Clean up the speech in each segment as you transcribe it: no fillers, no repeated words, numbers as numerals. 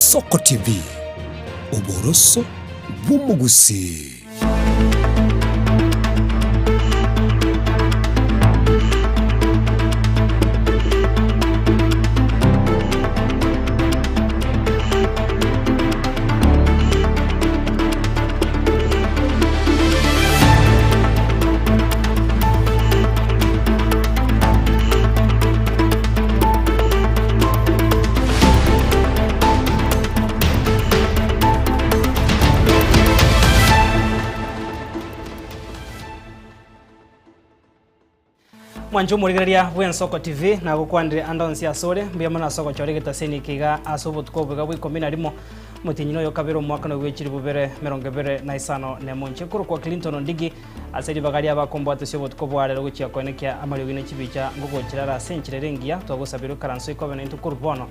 Ensoko TV, oboroso bw'omogusii. Mwanche omorigereria bw'Ensoko TV, nagokwanire ande onsi asore, mbuya mono ase ogochora egetaseni eke iga ase obotuko obo iga bwa ikomi na rimo, omotienyi noyo kabere omwaka noyo bw'echilifu bibere emerongo ebere na isano nemo. Inche nkorokwa Clinton Ondigi, ase ribaga ri'abakombwatisia obotuko bwa rero gochia koenekia amariogi ne chibicha ngogochera are ase enchera ere engiya, twagosabirwe ikaranso ikobe naintwe korwa bono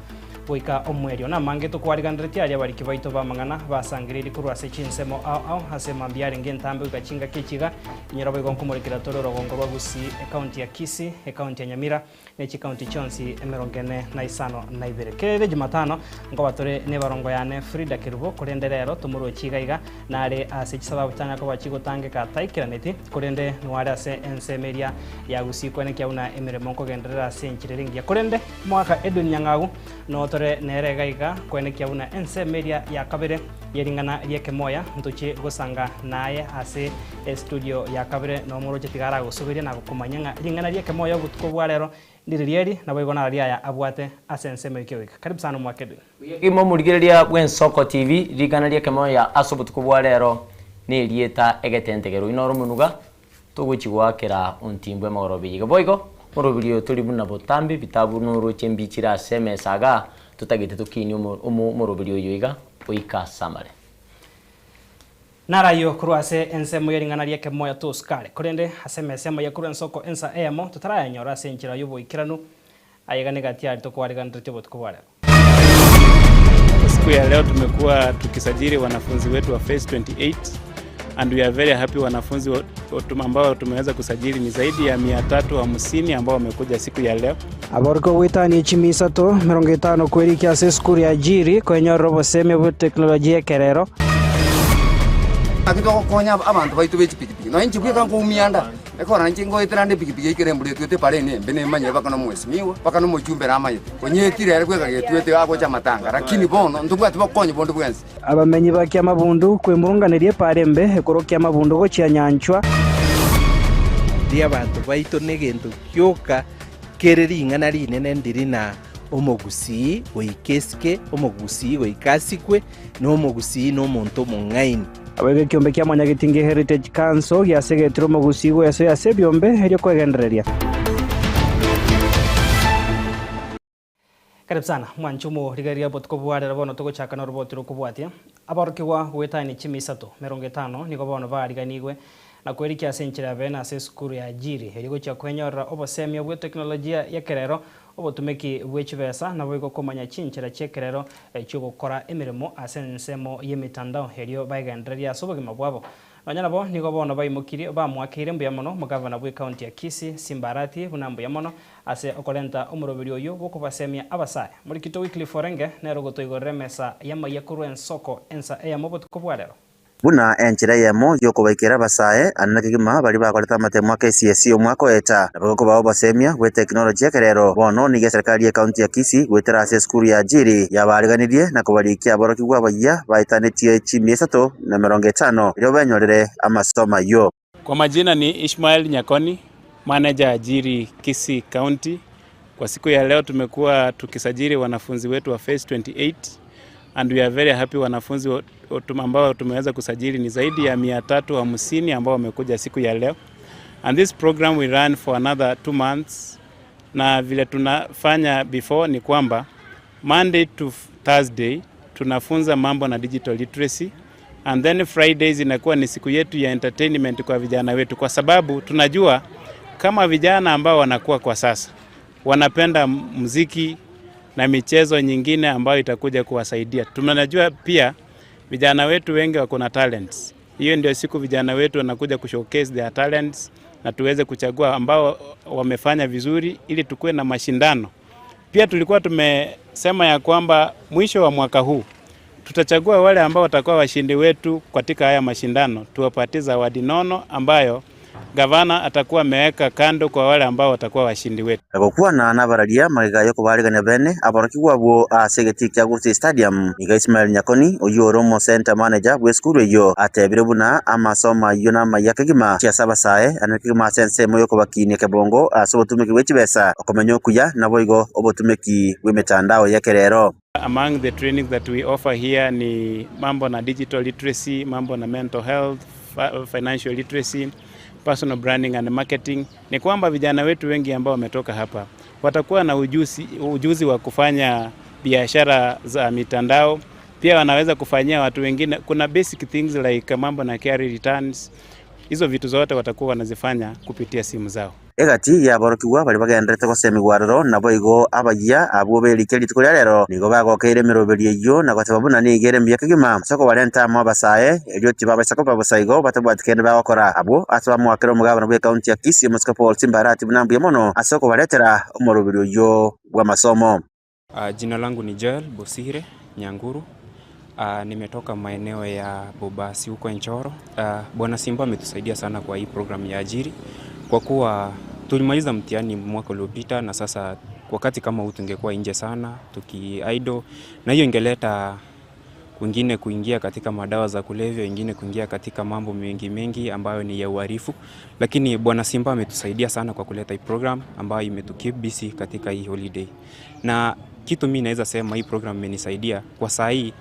goika omoerio. Namange tokwariganderetie aria abariki baito b'amang'ana basangereirie korwa ase chinsemo ao ao ase mambia arenge entambe goika chingaki echi iga, inyora boigo nkomorekera tore orogongo rwa Gusii, ekaunti ya Kisii, ekaunti ya Nyamira, ne chikaunti chionsi emerongo ene na isano na ibere. Kere Jumatano nkoba tore nebarongo yane Frida Kerubo, korende rero tomorochi iga iga nare ase chisababu chitanya koba chigotangeka taikeraneti, korende nware ase ensemo eria ya Gusii kwenekia buna emeremo nkogenderera ase enchera ere engiya. Korende omogaka Edwin Nyang'au noo tore nere iga iga kwenekia buna ensemo eria ya kabere ye ring'ana ri'ekemoya ntochie gosanga naye ase estudio ya kabere nomoroche tiga aragosuberia na gokomanyia ng'a ring'ana ri'ekemoya obotuko bwa rero ndiri rieri naboigo naro riaya abwate ase ensemo eke goika. Karibu sana omwaka Edwin. Buya kegima omorigereria bw'Ensoko TV, ring'ana ri'ekemoya ase obotuko bwa rero nerieta egetentegero. Inoro omonuga togochia goakera ontimbwe amagoroba eyige. Boigo orobiri oyo tori buna botambe bitabu noroche mbichire ase emesa igaa totagete tokinie omoroberi oyo iga oike ase amare. Narayio korwa ase ensemo ye ring'ana ri'ekemoya tosukare, korende ase emesa emo ya korwa ensoko ensa eyemo totarayanyora ase enchera y'oboikeranu. Aiga negati aria tokwariganeretie obotuko bwa rero. Kwa siku ya leo tumekuwa tukisajili wanafunzi wetu wa phase 28 and we are very happy wanafunzi ambao tumeweza kusajili ni zaidi ya 350 ambao wamekuja siku ya leo. Aborokigwa goetania chimia isato emerongo etano kwerikia ase esukuru ya Jiri koenyorera obosemia bwe teknolojia y'ekerero. Naki togokonya abanto baito be chipikipiki, nonya inche bweka nkoumia nda, ekero inche ngoetera nde epikipiki ekero embura etwete epara ene embe nemanyire mpaka na omwesimigwa, mpaka na omochumbe namanyete, onyetire ere bweka getwete agocha amatanga, rakini bono ntobwati bokonyi bonde bwensi. Abamenyi ba Kiamabundu kwemurunganeria epaara embe ekorwa Kiamabundu gochia Nyanchwa. Ri'abanto baito negento gioka kere ring'ana rinene ndiri na omogusii goika esike, omogusii goika asikwe, na omogusii nomonto omong'aini. Naboigo ekiombe kia Mwanyagetinge Heritage Council giasegetire omogusii gwesoia ase ebiombe erio kwegendereria. Karibu sana mwanche omorigereria obotuko bwa rero bono togochaka noroboti rokobwatia. Aborokigwa goetania chimia isato merongo etano nigo bono baariganigwe na kwerikia ase enchera ya bene ase esukuru ya Ajiri erio gochia kwenyorera obosemia bwe teknolojia y'ekerero, obotumeki bwe chibesa naboigo komanya chinchera chi'ekerero chi'ogokora emeremo ase ensemo y'emitandao erio baegendererie ase obogima bwabo. Nonya nabo nigo bono baimokirie bamoakeire mbuya mono omogavana bw'ecounty ya Kisii, Simba Arati buna mbuya mono ase okorenta omoroberi oyio bw'okobasemia abasae. Morikito Wycliffe Orenge nere ogotoigorera emesa y'amayia korwa ensoko ensa eyemo obotuko bwa rero. Buna enchera eyemo y'okobaikera abasae anene kegima baria bakorete amatemo a KCSE omwaka oeta, nabo gokobaa obosemia bwe technology ekerero. Bono nigo eserikari y'ecounty ya Kisii goetera ase esukuru ya Ajiri yabaariganirie na kobarikia aborokigwa abayia baetanetie chimia isato na emerongo etano erio benyorere amasomo ayio. Kwa majina ni Ishmael Nyakoni, manager Ajiri Kisii County. Kwa siku ya leo tumekuwa tukisajili wanafunzi wetu wa phase 28 and we are very happy wanafunzi ambao tumeweza kusajili ni zaidi ya 350 ambao wamekuja siku ya leo. And this program will run for another 2 months. Na vile tunafanya before ni kwamba Monday to Thursday tunafunza mambo na digital literacy and then Fridays inakuwa ni siku yetu ya entertainment kwa vijana wetu, kwa sababu tunajua kama vijana ambao wanakuwa kwa sasa wanapenda muziki na michezo nyingine ambayo itakuja kuwasaidia. Tunajua pia vijana wetu wengi wako na talents. Hiyo ndio siku vijana wetu wanakuja kushowcase their talents na tuweze kuchagua ambao wamefanya vizuri ili tukuwe na mashindano. Pia tulikuwa tumesema ya kwamba mwisho wa mwaka huu Tutachagua wale ambao watakuwa washindi wetu katika haya mashindano, tuwapatie zawadi nono ambayo gavana atakuwa ameweka kando kwa wale ambao watakuwa washindi wetu. Gokwana nabararia magega y'okobarigania bene aborokigwa abwo ase egetii kia Gusii Stadium, nigo Ismael Nyakoni oyio ore omo centre manager bw'esukuru eyio atebire buna amasomo ayio namaya kegima chiase abasae ane kegima ase ensemo y'okobakinia kebongo ase obotumeki bwe chibesa, okomenya okuya naboigo obotumeki bw'emetandao y'ekerero. Among the trainings that we offer here ni mambo na digital literacy, mambo na mental health, financial literacy, personal branding and marketing. Ni kwamba vijana wetu wengi ambao wametoka hapa watakuwa na ujuzi, ujuzi wa kufanya biashara za mitandao, pia wanaweza kufanyia watu wengine. Kuna basic things like mambo na KRA returns, hizo vitu zote watakuwa wanazifanya kupitia simu zao. Egati y'aborokigwa baria bagenderete gosemigwa aroro naboigo abayia abwo berikia rituko ria rero nigo bagokeire emeroberi eyio na goteba buna nigo ere mbuya kegima ase okobarenta amo abasae erio tibabaisa koba bosa igo batabwati kende bagokora. Abwo ase bamoakera omogabana bw'ecounty ya Kisii omosike Paul Simba Arati buna mbuya mono ase okobaretera omoroberi oyio bw'amasomo. Jina langu ni Joel Bosire Nyanguru. Nimetoka maeneo ya Bobasi huko Enchoro. Bwana Simba ametusaidia sana kwa hii program ya Ajiri kwa kuwa tulimaliza mtihani mwaka uliopita, na sasa wakati kama huu tungekuwa nje sana tuki idle, na hiyo ingeleta wengine kuingia katika madawa za kulevya, wengine kuingia katika mambo mengi mengi ambayo ni ya uhalifu. Lakini Bwana Simba ametusaidia sana kwa kuleta hii program ambayo imetukeep busy katika hii holiday. Na kitu mimi naweza sema hii program imenisaidia kwa saa hii,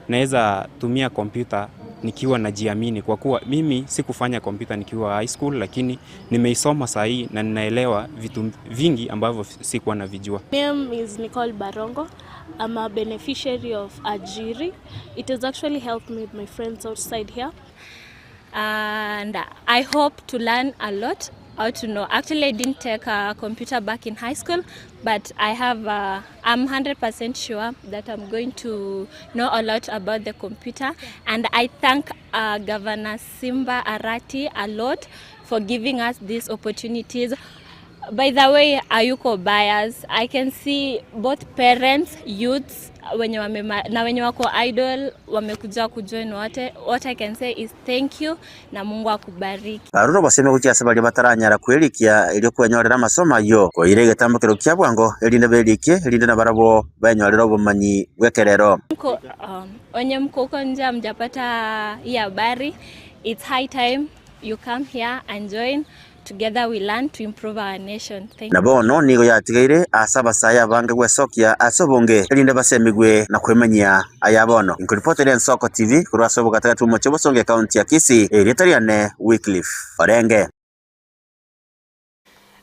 naweza tumia kompyuta nikiwa najiamini, kwa kuwa mimi sikufanya kompyuta nikiwa high school, lakini nimeisoma saa hii na ninaelewa vitu vingi ambavyo sikuwa navijua. Name is Nicole Barongo. I'm a beneficiary of Ajiri. It has actually helped me with my friends outside here. And I hope to learn a lot how to know. Actually, I didn't take a computer back in high school, but I'm 100% sure that I'm going to know a lot about the computer. And I thank Governor Simba Arati a lot for giving us these opportunities. By the way, hayuko bias. I can see both parents, youths, wenye wame, na wenye wako idle wamekuja kujoin wote. What I can say is thank you na Mungu akubariki. Baruro baseme gochia baria bataranyara kwerikia erio kwenyorera amasomo ayio koira egetambokero kia bwango erinde berikie erinde na barabwo benyorera obomanyi bw'ekerero. Wenye mko huko nje hamjapata hii habari, it's high time you come here and join. Together we learn to improve our nation. Thank Na bono nigo yatigaire ase abasae abange gwesokia ase obonge erinde basemigwe na kwemanyia aya bono. Nkoripotera Ensoko TV korwa ase obogatagati bwa omochie Bosongo ekaunti ya Kisii erieta riane Wycliffe Orenge.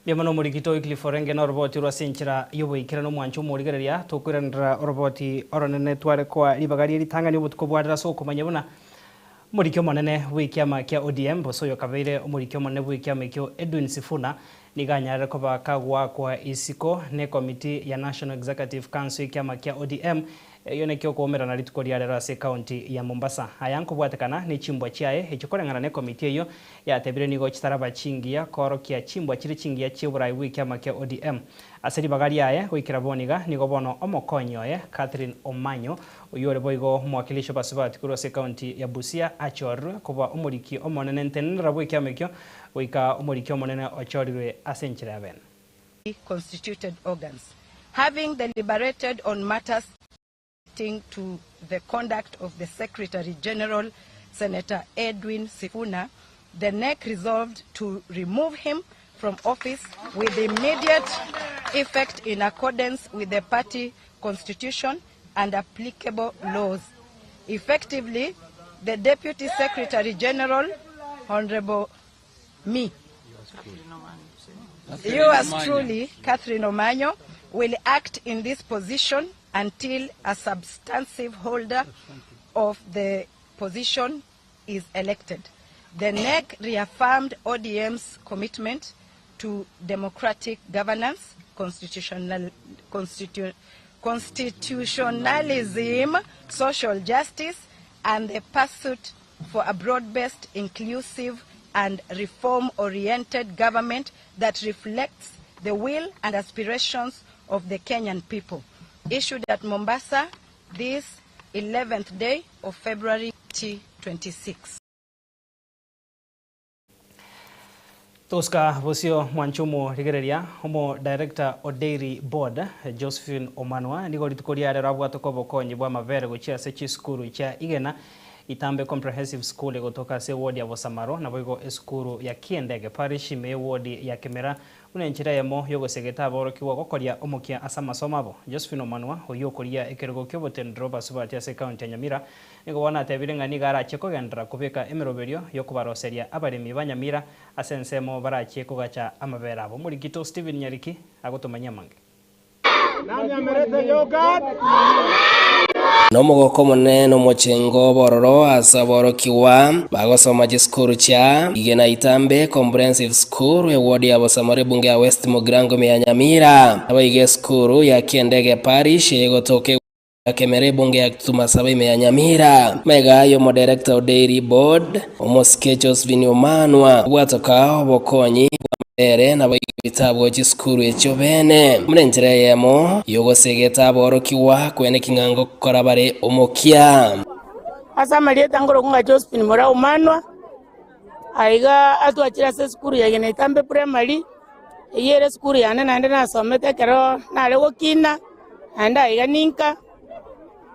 Mbuya omorikito Wycliffe Orenge na oroboti rwa ase enchera y'oboikera na omwancho omorigereria tokoiranera oroboti oronene tware koa ribaga rie ritang'ani obotuko bwarera ase okomanya buna omoriki omonene bw'ekiama kia ODM bosoyo kabeire omoriki omonene bw'ekiama ekio Edwin Sifuna nigo anyarire koba kagwakwa isiko na ekomiti ya National Executive Council ekiama kia ODM eyo nekio okoumerana rituko ria rero ase ekaunti ya Mombasa. Aya nkobwatekana na echimbwa chiaye echio koreng'ana na ekomiti eyo yatebire nigo chitaraba chingiya korokia chimbwa chire chingiya chia oborai bwa ekiama kia ODM. Ase ribaga riaye goikera boniga nigo bono omokonyi oye Catherine Omanyo oyo ore boigo omwakilishi basubati korwa ase ekaunti ya Busia achorwe koba omoriki omonene ntenenera bwa ekiama ekio goika omoriki omonene ochorirwe ase enchera ya bene. Constituted organs, having deliberated on matters to the conduct of the Secretary General, Senator Edwin Sifuna, the NEC resolved to remove him from office with immediate effect in accordance with the party constitution and applicable laws. Effectively, the Deputy Secretary General, Honorable me, yours truly, Catherine Omanyo, will act in this position until a substantive holder of the position is elected. The NEC reaffirmed ODM's commitment to democratic governance, constitutionalism, social justice, and the pursuit for a broad-based, inclusive, and reform-oriented government that reflects the will and aspirations of the Kenyan people. Issued at Mombasa this 11th day of February 2026. Tosca bosio mwanchumu rigereria omo director o Dairy Board Josephine Omanwa nigo rituko ria rero abwate obokonyi bwa amabere gochia ase chisukuru chia Igena Itambe Comprehensive School egotoka ase eward ya Bosamaro naboigo esukuru ya Kiendege Parish ime y'eward ya Kemera Buna enchera eyemo y'ogosegeta aborokigwa gokoria omokia ase amasomo abo, Josephine Omanwa, oyio okoria ekerogo ki'obotendero obasubati ase ekaunti ya Nyamira, nigo bono atebire ng'a nigo arachie kogenderera kobeka emeroberio y'okobaroseria abaremi ba Nyamira ase ensemo barachie kogacha amabere abo. Omorikito Stephen Nyariki agotomanyia amange. Nomogoko omonene na omochengo bw'ororo ase aborokigwa bagosoma chisukuru chia Igena Itambe Comprehensive School, eward ya Bosamora ebunge ya West Mugirango ime ya Nyamira. Naboigo esukuru ya Kiendege Parish eyegotoka eward ya Kemera ebunge ya Kitutu Masaba ime ya Nyamira. Magega y'omodirector o Dairy Board, Omosike Josephine Omanwa, obwatoka obokonyi bw'amabere naboigo ebitabu chisukuru echio bene, buna enchera eyemo y'ogosegeta aborokigwa kwene king'a ngokora bare omokia. Ase amarieta nkorokwa ng'a Josephine Mora Omanwa, aiga atwachire ase esukuru ya Igenaitambe Primary, eyio ere esukuru yane naende nasomete ekero nare gokina, naende aiga ninka.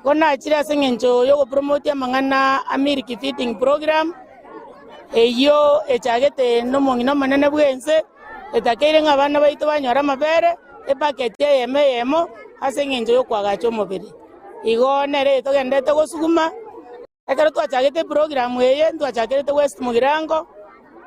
Igo nachire ase engencho y'ogopromote amang'ana a Milk Feeding Program, eyio echagete nomong'ina omonene bw'ense, etakeire ng'a abana baito banyore amabere, epaketi eyemo eyemo, ase engencho y'okoagacha omobere. Igo nere etogenderete gosuguma, ekero twachagete eprogram eye, ntwachakerete West Mugirango,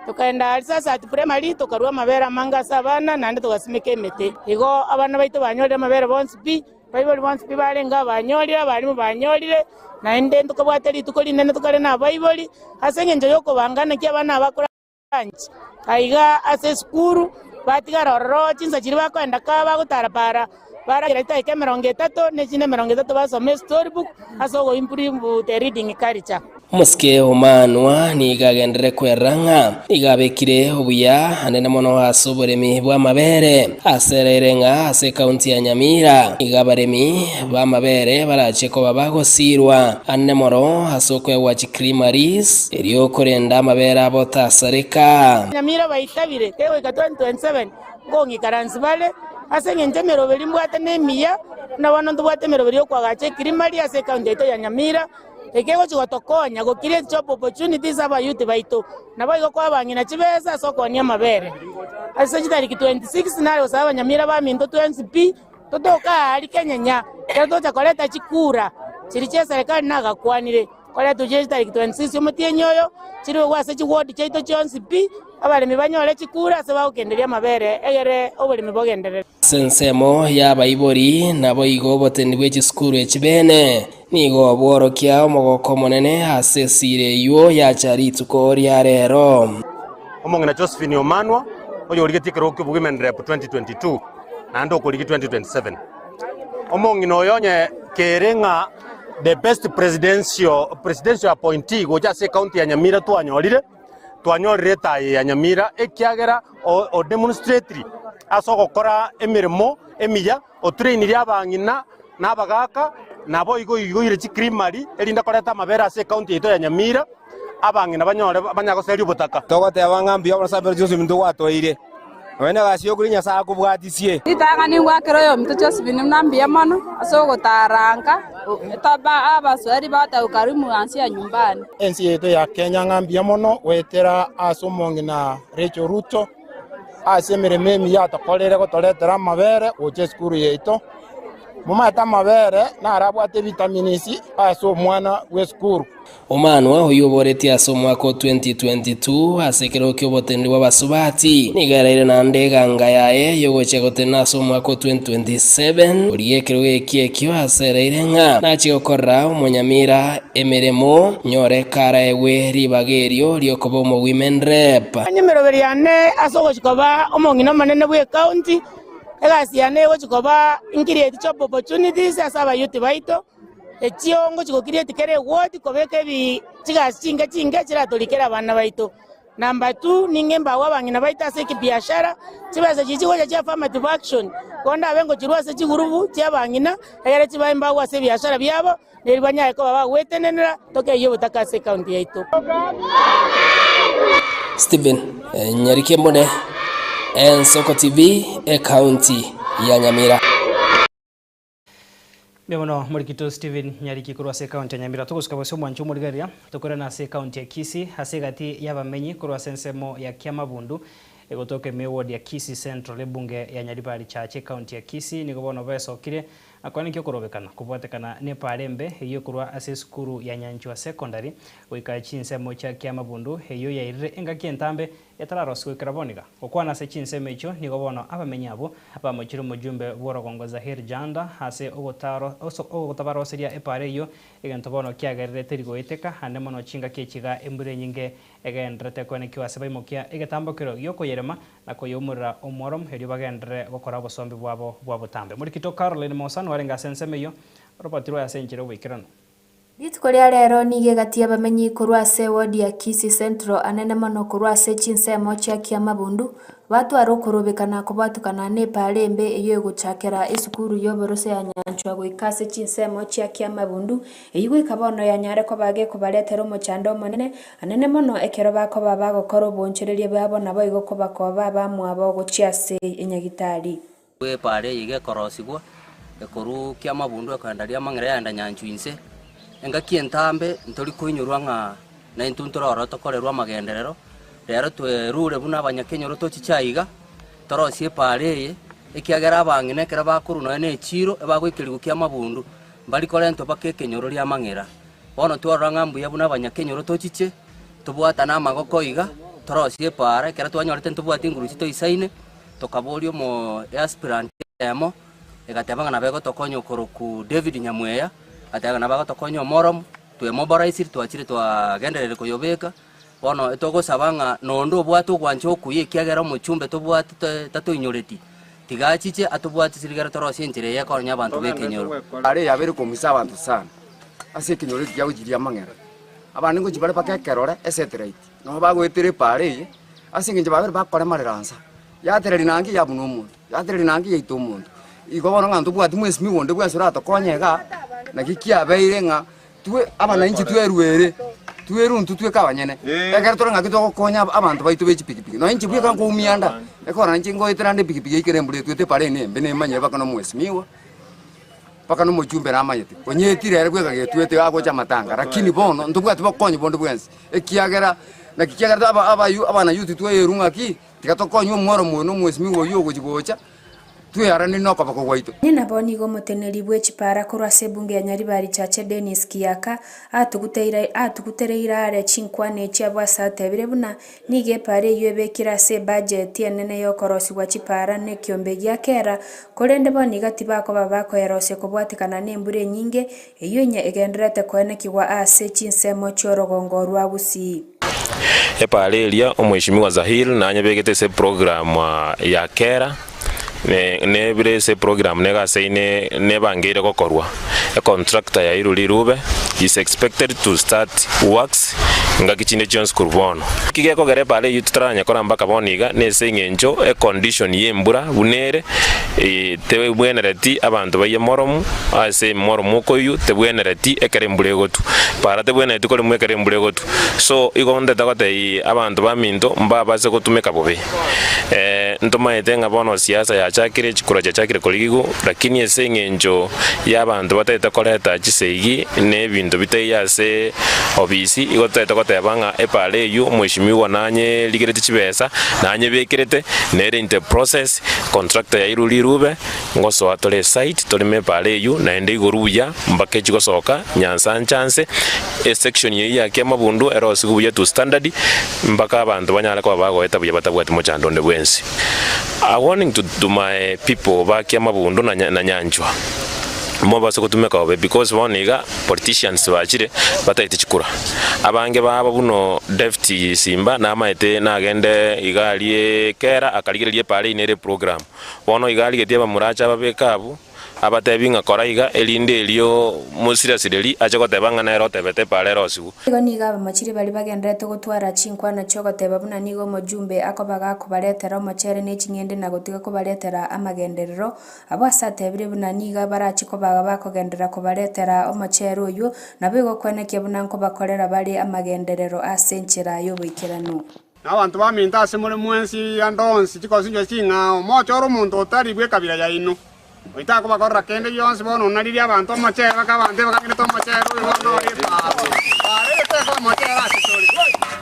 Tokaenda aria Sasati Primary, tokarua amabere amange ase abana, naende togasimeka emete. Igo abana baito banyorire amabere bonsi pi, baibori bonsi pi barenge abanyorire, abalimu banyorire, naende ntokabwate rituko rinene tokare nabaibori, ase engencho y'okobanga naki abana aba bakore lunch. Aiga ase esukuru, batigara ororo chinsa chiria bakoenda kaa bagotara para, baragera chidakika emerongo etato, na echinde emerongo etato basome estory book ase ogo improve the reading culture. Omosike omanwa nigo agenderere kwerora ng'a nigo abekire obuya anene mono ase oboremi bw'amabere. Asereire ng'a ase ekaunti ya Nyamira nigo abaremi b'amabere barache koba bagosiirwa anene mono ase okoegwa chicreameries erio korenda amabere abo tasareka. Nyamira baitabire kegoika 2027 nkong'ikaransi bare ase engencho emeroberi mbwate nemiya, buna bono ntobwate emeroberi y'okoagacha ecreamery ase ekaunti yaito ya Nyamira. Eke egochia gotokonya go create job opportunities abayouth baito, naboigo koa abang'ina chibesa ase okoonia amabere. Ase chitariki 26 nare gosaba abanyamira baminto twensi pi, totoke aa Kenya ekero tocha koreta chikura chiria chia eserekari nagakwanire, koreta chire chitariki 26 omotienyi oyo, chirigwe ase chiward chiaito chionsi pi, abaremi banyore chikura ase bagokenderia amabere egere oboremi bogenderere. Ase ensemo y'abaibori, naboigo oboteneneri bwe chisukuru echi bene Nigo bworokia omogoko omonene ase esira eyio yacha rituko ria rero. Omong'ina Josephine Omanwa, oyorigetie ekerogo kia Women Rep 2022 naende okorigi 2027. Omong'ina oyo onye kere ng'a the best presidential, presidential appointee gocha ase ecounty ya Nyamira twanyorire, twanyorire etayo ya Nyamira ekiagera o, o demonstratiri ase ogokora emeremo emiya, Otrainirie abang'ina na abagaaka, naboigo oigoire chikrimari, erinde koreta amabere ase ekaunti yaito ya Nyamira, abang'ina banyore banyare goseria obotaka. Togoteba ng'a mbuya mono ase chionsi ebinto gwatoire, nonya negasi y'okoria Nyasae akobwatisie. Ritang'ani ngwakera oyominto Josephine buna mbuya mono ase ogotaranka taba abaswahili bagoteba ukarimu ansia nyumbani. Ense yaito ya Kenya ng'a mbuya mono goetera ase omong'ina Rachel Ruto. Ase emeremo emiya atokoreire gotoretera amabere gocha esukuru yaito. Momanyete amabere naro abwate evitamins ase omwana bw'esukuru. Omanwa oyio oboretie ase omwaka o 2022 ase ekerogo ki'oboteneneri bw'abasubati nigo eraire naende eganga yaye y'ogochia gotenena ase omwaka o 2027 korigia ekerogo ekio ekio ase eraire ng'a nachie gokorera omonyamira Emeremo, nyore karaegwe ribaga erio ri'okoba omowomen rep. Onye emeroberi yane ase ogochia koba omong'ina omonene bw'ecounty, egasi yane egochia koba increate job opportunities ase abayouth baito, echio ngochia go create kera eward kobeka ebi chigasi chinke chinke chiratorikere abana baito. Number two, ning'e mbagwe abang'ina baito ase ekibiashara, chibesa chiria chigocha chia affirmative action, bono ndabe ngochirwa ase chigurubu chi'abang'ina, egere chibae mbagwe ase ebiashara biabo, na erio banyare koba bagwetenenera tokeyie obotaka ase ecounty yaito. Stephen Nyarikembone, Ensoko TV, Ekaunti ya Nyamira. Mbuya mono Morikito Stephen Nyariki korwa ase ekaunti ya Nyamira. Togosuka bosio omwancho omorigereria, tokoirana ase ekaunti ya Kisii ase egati y'abamenyi korwa ase ensemo ya Kiamabundu egotoka ime eward ya Kisii Central ebunge ya Nyaribari Chache ekaunti ya Kisii nigo bono besokire na koenekia okorobekana kobwatekana nepaara embe eyio ekorwa ase esukuru ya Nyanchwa Secondary goika chinsemo chia Kiamabundu eyio yairire engaki entambe Etararoswe goikera bono iga. Gokwana ase chinsemo echio nigo bono abamenyi abwo bamochire omojumbe bw'orogongo Zahir Janda ase ogotabaroseria epaara eyio, egento bono kiagerire teri goeteka ande mono chingaki echi iga embura enyinge egendererete koenekiwa ase baimokia egetambokero gi'okoyerema na koyeumorera omworo erio bagenderere gokora obosombi bwabo bwa botambe. Morikito Caroline Mosanu arenge ase ensemo eyio, orobatirwe ase enchera y'oboikeranu. Rituko ria rero nigo egati y'abamenyi korwa ase ewodi ya Kisii Central anene mono korwa ase chinsemo chia Kiamabundu, batware okorobekana kobwatukana nepaara embe eyio egochakera esukuru y'oborose ya Nyanchwa goika ase chinsemo chia Kiamabundu, eyio goika bono yanyare koba gekobaretera omochando omonene, anene mono ekero bakoba bagokora oboonchoreria bwabo naboigo kobakoba abamwabo gochia ase enyagitari. Epaara eye iga ekorosigwa, ekorwa kiamabundu ekoenda riamang'ina yaenda nyanchwa inse, engaki entambe ntori koinyorwa ng'a naintwe ntore ororo tokorerwe amagenderero, rero twerure buna abanyakenyoro tochiche aiga, torosie epaara eye, ekiagera abang'ina ekero bakorwa nonya na echiro, ebagoikerigwa kiamabundu, mbari korentwa mpaka ekenyoro riamang'ira. Bono twarora ng'a mbuya buna abanyakenyoro tochiche, tobwatane amagoko iga, torosie epaara, ekero twanyorete ntobwati nguru chitoisaine. Tokaboria omoaspirant eyemo, egateba ng'a nabo egotokonya okorokwa David Nyamweya, agateba ng'a nabo agotokonya omoromo, twemoboraisiri twachire twagendererire koyobeka, bono etogosaba ng'a nonde obwate ogwancha okuya ekiagera omochumbe tobwate to tatoinyoreti, tiga achiche atobwatisire ekero torosie enchera eye ekonya abanto ba ekenyoro. Are yabeire komusa abanto sana ase ekenyoro eke kia gochiria amang'era. Abande ngochia bare mpaka ekerore esatellite, nabo bagoetera epaara eye. Ase engencho babere bakoremarera nsa, yatereri nange yabuna omonto, yatereri nange yaita omonto. Igo bono ng'a ntobwati mwesimiwa onde bwensi oratokonye igaa, naki kiabeire ng'a twe abananchi twerwere, twerwe intwe tweka abanyene. Ekero tore ng'aki togokonya abanto baito be chipikipiki, nonye inche bweka nkoumia nda, ekero inche ngoetera nde epikipiki yaikera embura etwete epara ene embe nemanyire mpaka na omwesimiwa, mpaka na omochumbe namanyete, onyetire ere bweka getwete agocha amatanga, lakini bono ntobwati bokonyi bonde bwensi. Ekiagera, naki kiagerete aba abayu abanayuti tweyerwa ng'aki, tiga tokonywe omworomo oyo na omwesimigwa oyio ogochia gocha, twearanire nokoboko gwaito. Onye nabo nigo omoteneneri bwe chipara korwa ase ebunge ya Nyaribari Chache Dennis Kiyaka atuguteire atugutereire are chinkwana echi abwo ase atebire buna nigo epara eyio ebekire ase ebudget enene yokorosigwa chipara na ekiombe gia kera korende bono iga tibakoba bakoyerosia kobwatekana na embura enyinge Eyio inye egendererete koenekigwa ase chinsemo chi'orogongo rwa Gusii. Epaara eria omweshimiwa Zahir nanyebegete ase eprogram ya kera nebire ase eprogram negaseine nebangeire gokorwa. Econtractor yairwe rirube is expected to start works ngaki chinde chionsi korwa bono. Eki gekogera epaara eyio totaranyekora mpaka bono iga nese eng'encho econdition yembura buna ere tebwenereti abanto baiye moromu ase moromu okoiywa tebwenereti ekero embura egotwa. Para tebwenereti koremwa ekero embura egotwa. So igo ntete gotebia abanto baminto mbabase gotumeka bobe. Ntomaete ng'a bono siasa yachakire, chikura chiachakire korigigwa, lakini ase eng'encho y'abanto batagete koreta chisegi na ebinto bitaiyo ase obisi, igo totagete goteba ng'a epara eywo omweshimiwa nanyerigereti chibesa, nanyebekerete, nere in the process, Contractor yairwe rirube, ngosoa tore esite toreme epaara eywo naende igoro buya mpaka echi gosoka nyansa nchanse esection eywo ya kiamabundu erosigwe buya to standard mpaka abanto banyare koba bagoeta buya batabwati mochando onde bwensi. A warning to to my people ba kiamabundu na na nyanchwa mobase gotumeka bobe because bono iga politicians bachire batagete chikura. Abange babo buna David Simba namaete nagende iga arie kera akarigereria epaara eyio nere eprogram. Bono iga arigetie abamura ache ababeke abwo, Abatebi ng'a kora iga, erinde erio mosirasireri ache goteba ng'a nere otebete epaara erosigwe. Igo nigo abamochiri baria bagendererete gotwara chinkwana chi'ogoteba buna nigo omojumbe akoba gakobaretera omochere ne ching'ende na gotiga kobaretera amagenderero. Abwo ase atebire buna nigo barache koba bakogenderera kobaretera omochere oyio, naboigo okwenekia buna nkobakorera bare amagenderero ase enchera y'oboikeranu. Na abanto baminto ase more mwensi ande onsi chikosinchwa ching'ao, mochore omonto otari bw'ekabira yaino, oitakobakorera kende gionsi. Bono onaririe abanto omochere, baka abanto ebakang'inete omochere oyo bono ore epaara. Epaara eye teko omochere ase tore.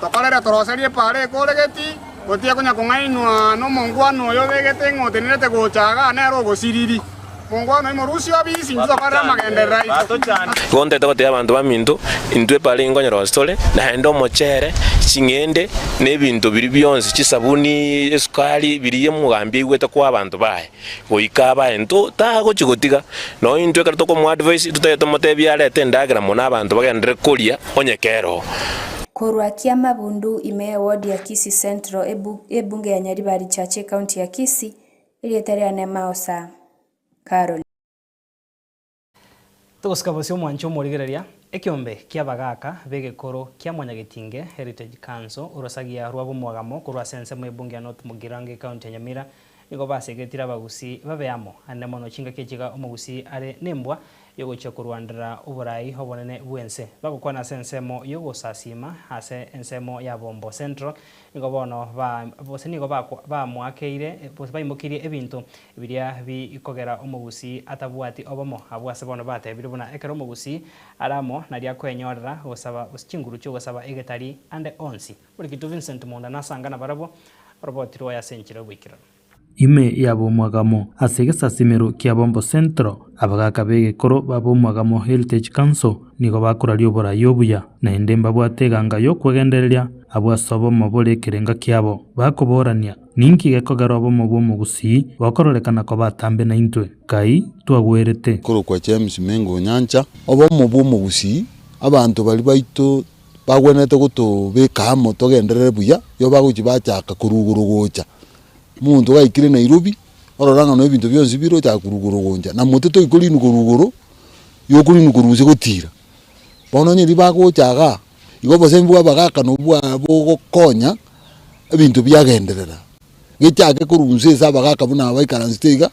Tokorere toroserie epaara ekore geti, gotiga konya kong'ainwa nomongwana oyo obegete ng'a otenerete gocha igaa nere ogosiriri. Mongwana oyo morusie obisi, intwe tokorere amagenderero aito. Igo ntete gotebia abanto baminto, intwe epaara eye nkonyora tore, naende omochere, ching'ende, na ebinto biria bionsi, chisabuni, esukari, biria omogambi aigwete koa abanto baye, goika abae nto tagochi gotiga. Nonya intwe ekero tokomoadvise, totagete tomotebie arete endagera mono abanto bagenderere koria onye kero oo. Korwa Kiamabundu ime y'ewodi ya Kisii Central, ebunge ya Nyaribari Church ecounty ya Kisii, Erieta riane Maosa Caroline. Togosika bosio omwanche omorigereria, ekiombe ki'abagaaka b'egekoro kia Mwanyagetinge Heritage Council, orosagia rwa bomwagamo korwa ase ensemo y'ebunge ya North Mugirango ecounty ya Nyamira, nigo basegetire abagusii babe amo, ande mono chingaki echiga omogusii are nembwa y'ogochia korwanderera oborai obonene bw'ense. Bagokwana ase ensemo y'ogosasiima ase ensemo ya Bombo Central, Nigo bono ba, gose nigo bakwa, bamoakeire, gose baimokirie ebinto biria bikogera omogusii atabwati obomo. Abwo ase bono batebire buna ekero omogusii are amo nario akwenyorera gosaba, gose chinguru chi'ogosaba egetari ande onsi. Morikitu Vincent Monda nasanga nabarabwo, oroboti rwaye ase enchera y'oboikeranu. Ime y'ab'omwagamo ase egesasimero kia Bombo Central, abagaaka b'egekoro b'ab'omwagamo Heritage Council nigo bakoraria oborai obuya, naende mbabwate eganga y'okwegendereria abwo ase obomo bore ekerenga kiabo. Bakoborania, Ninki gekogera obomo bw'omogusii bokororekana koba atambe naintwe? Kai twagwerete. Korokwa James Mengo Onyancha. Obomo bw'omogusii, abanto baria baito bagwenerete gotobeka amo togenderere buya, igo bagochia bachaka korwa igoro gocha. Omonto gaikire Nairobi, orora ng'a no ebinto bionsi bire ochaka korwa igoro goncha, na mote toi korinwa korwa igoro, igo okorinwa korwa inse gotira. Bono onye riria bagocha igaa, igo obosemi bwa abagaka nobwo bwa bogokonya ebinto biagenderera. Gechake korwa inse ase abagaka buna aba baikaransete iga,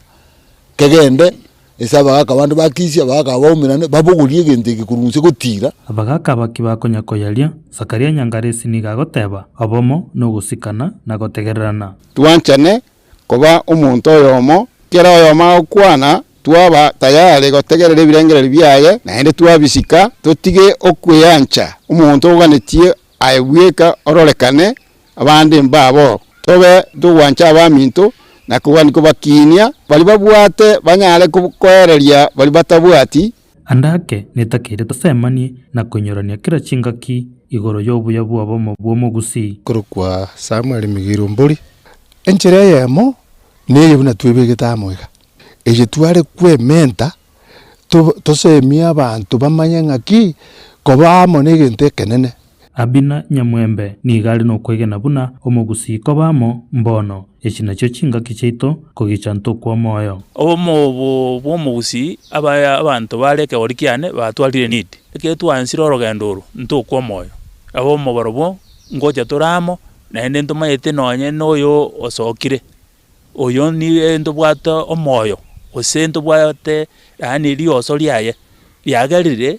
kegende Ase abagaaka bande ba Kisi, abagaaka aba baumerane, babogorie egento eke korwa inse gotira. Abagaaka aba kibakonya koyaria, Zakaria Nyangaresi nigo agoteba, Obomo, nogosikana, na gotegererana. Twanchane koba omonto oyomo, kera oyomo agokwana, twaba tayari gotegerera ebirengererio biaye, naende twabisika, totige okweancha. Omonto oganetie aye bweka ororekane, abande mbabo. Tobe togwancha abaminto na kogania kobakiinia, baria babwate banyare koereria baria batabwati. Ande ake netakeire tosemanie na koinyorania kera chingaki igoro y'obuya bw'obomo bw'omogusii. Korokwa Samuel Migiro Mbori. Enchera eyemo neye buna twebegete amo iga, eye tware kwementa tosemie abanto bamanye ng'aki koba amo negento ekenene. Abina Nyamwembe nigo are nokwegena buna omogusii koba amo mbono, echi nachio chingaki chiaito kogicha ntokwa omoyo. Obomo obo bw'omogusii aba abanto bare ekegori kiane batwarire need. Ekero twansire orogendo oro ntokwa omoyo. Obomo barobwo ngocha tore amo naende ntomanyete nonye na oyo osokire. Oyo nigo ntobwate omoyo, gose ntobwate yaani rioso riaye, riagerire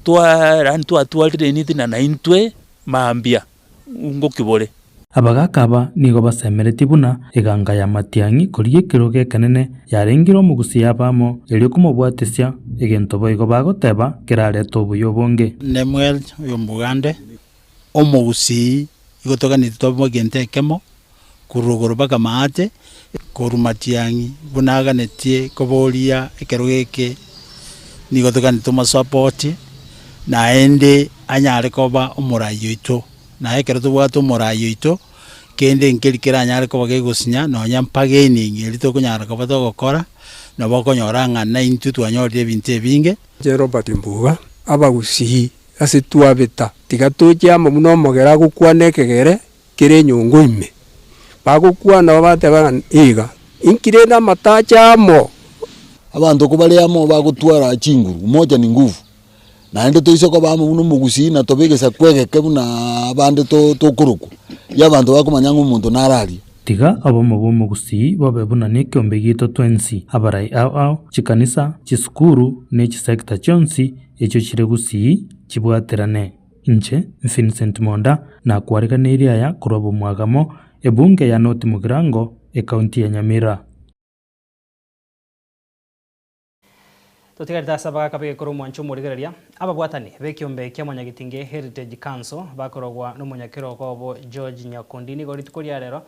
twa yaani twatwarire enitina naintwe mambia ngoki bore. Abagaaka aba nigo basemeretie buna eganga ya Matiang'i korigia ekerogo ekenene yarengire omogusi y'abamo erio komobwatisia, egento boigo bagoteba kerarete obuya obonge. Nemuel oyo Omogande, omogusii, igo toganetie tobe egento ekemo, korwa rogoro mpaka maate, korwa matiang'i buna aganetie koboria ekerogo eke, nigo toganetie tomosupport, naende anyare koba omorai oito. Naye ekero tobwate omorai oito, kende nkeri keranyare koba kegosinya nonya mpagaining eria tokonyara koba togokora, nabo okonyora ng'a naintwe twanyorire ebinto ebinge. Inche Robert Mbuga, abagusii ase twabeta, tiga toche amo buna omogere agokwana ekegere kere enyongo ime. Bagokwana bateba ng'a iga, inki rende amatacho amo? Abanto kobare amo bagotwara chinguru, umoja ni nguvu. Naende toise koba amo buna omogusii na tobe egesaku egeke buna abande to tokorokwa, ya abanto bakomanya ng'a omonto nare aria. Tiga obomo bw'omogusii bobe buna nekeombe giaito twensi, abarai ao ao, chikanisa, chisukuru, ne chisecta chionsi echio chire gusii chibwaterane. Inche, Vincent Monda, nakwareganeirie aya korwa bomwagamo, ebunge ya North Mugirango, ekaunti ya Nyamira. Totigarete ase abagaka b'egekoro omwancho omorigereria, ababwatani b'ekiombe kia Mwanyagetinge Heritage Council bakorogwa n'omonyakerogo obo George Nyakundi nigo rituko ria rero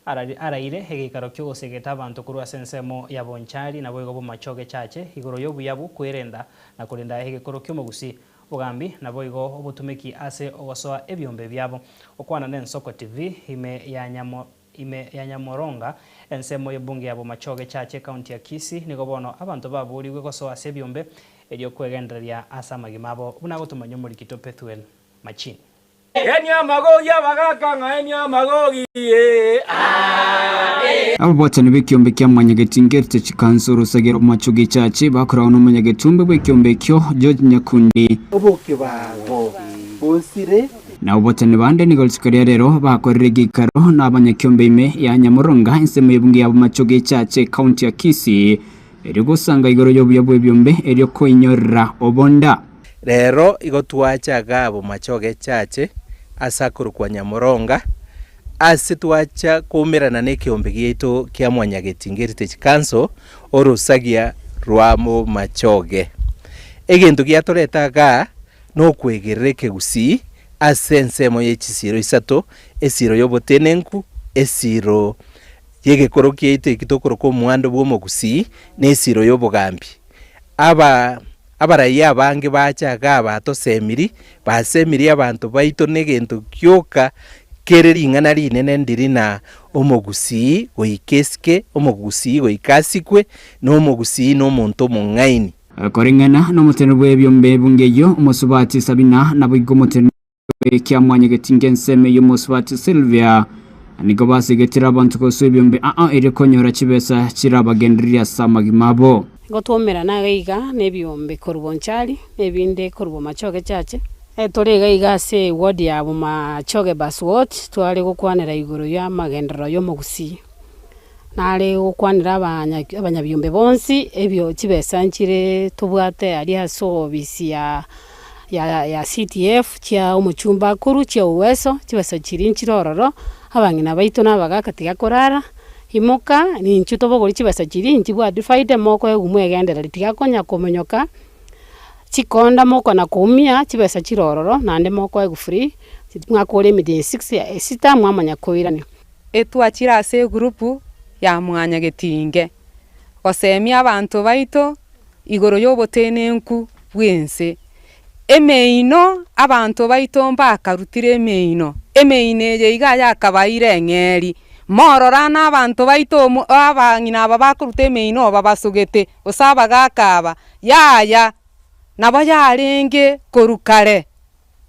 araire egeikaro ki'ogosegeta abanto korwa ase ensemo ya Bonchari naboigo Bomachoge Chache igoro y'obuya bw'okwerenda na korenda egekoro ki'omogusii Bogambi naboigo obotumeki ase ogosoa ebiombe biabo. Okwana n'Ensoko TV ime ya Ime ya Nyamoronga, ensemo y'ebunge ya Bomachoge Church ecounty ya Kisii, nigo bono abanto baborigwe gosoa ase ebiombe erio kwegendereria ase amagima abo, buna agotomanya omorikito Pethuel Machini. Enia amagogi abagaka ng'a enia amagogi ee aa ee. Ababwatani b'ekiombe kia Mwanyagetinga Heritage Council Rusagera Bomachoge Church bakoragwa n'omonyagetumbe bw'ekiombe ekio George Nyakundi. Obokebago bosire. Na ababwatani bande nigo rituko ria rero bakorire egeikaro na abanyakiombe ime ya Nyamoronga ensemo y'ebunge ya Bomachoge Echache ekaunti ya Kisii erio gosanga igoro y'obuya bw'ebiombe erio koinyorera obonda. Rero igo twacha igaa Bomachoge Echache ase akorokwa Nyamoronga ase twacha koumerana nekeombe giaito kia Mwanyagetinga Heritage Council orosagia rwa Bomachoge. Egento giatoreta igaa nokwegerera ekegusii ase ensemo ye chisiiro isato, esiiro y'obotenenku, esiiro y'egekoro kiaito eki tokoroka omwando bw'omogusii, na esiiro y'obogambi. Aba abaraia abange bacha igaa batosemiri, basemirie abanto baito negento gioka kere ring'ana rinene ndiri na omogusii goika esike, omogusii goika asikwe, na omogusii nomonto omong'aini. Koreng'ana nomoteneneri bw'ebiombe ebunge eyio, omosubati Sabina, naboigo omoteneneri bw'ekiamwanyagetinga ensemo eyio omosubati Silvia, nigo basegetire abanto gosoa ebiombe aa erio konyora chibesa chirabagendererie ase amagima abo. Nigo twaumerana iga iga nebiombe korwa Bonchari, na ebinde korwa Bomachoge Chache. Tore iga iga ase eward ya Bomachoge Bus Ward, tware gokwanera igoro y'amagenderero y'omogusii. Nare gokwanera abanya abanyabiombe bonsi, ebio chibesa nchire tobwate aria ase obisi ya ya ya CDF chia omochumba akuru chia uweso, chibesa chiria nchire ororo, abang'ina baito na abagaka tiga korara, imoka ninchu tobogori chibesa chiria nchibwati faida mokoegwa mwegendereri tiga konya komonyoka chikonda mokona koumia chibesa chire ororo naende mokoegwa free, mwakora emetienyi six esita mwamanya koirania. Etwachire ase egurupu ya mwanyagetinge gosemia abanto baito igoro y'obotenenku bw'ense. Emeino, abanto baito mbakarutire emeino, emeino eye iga yakabaeire eng'eri. Morora nabanto baito abang'ina aba bakoruta emeino babasogete, gose abagaka aba, yaya, nabo yarenge korwa kare.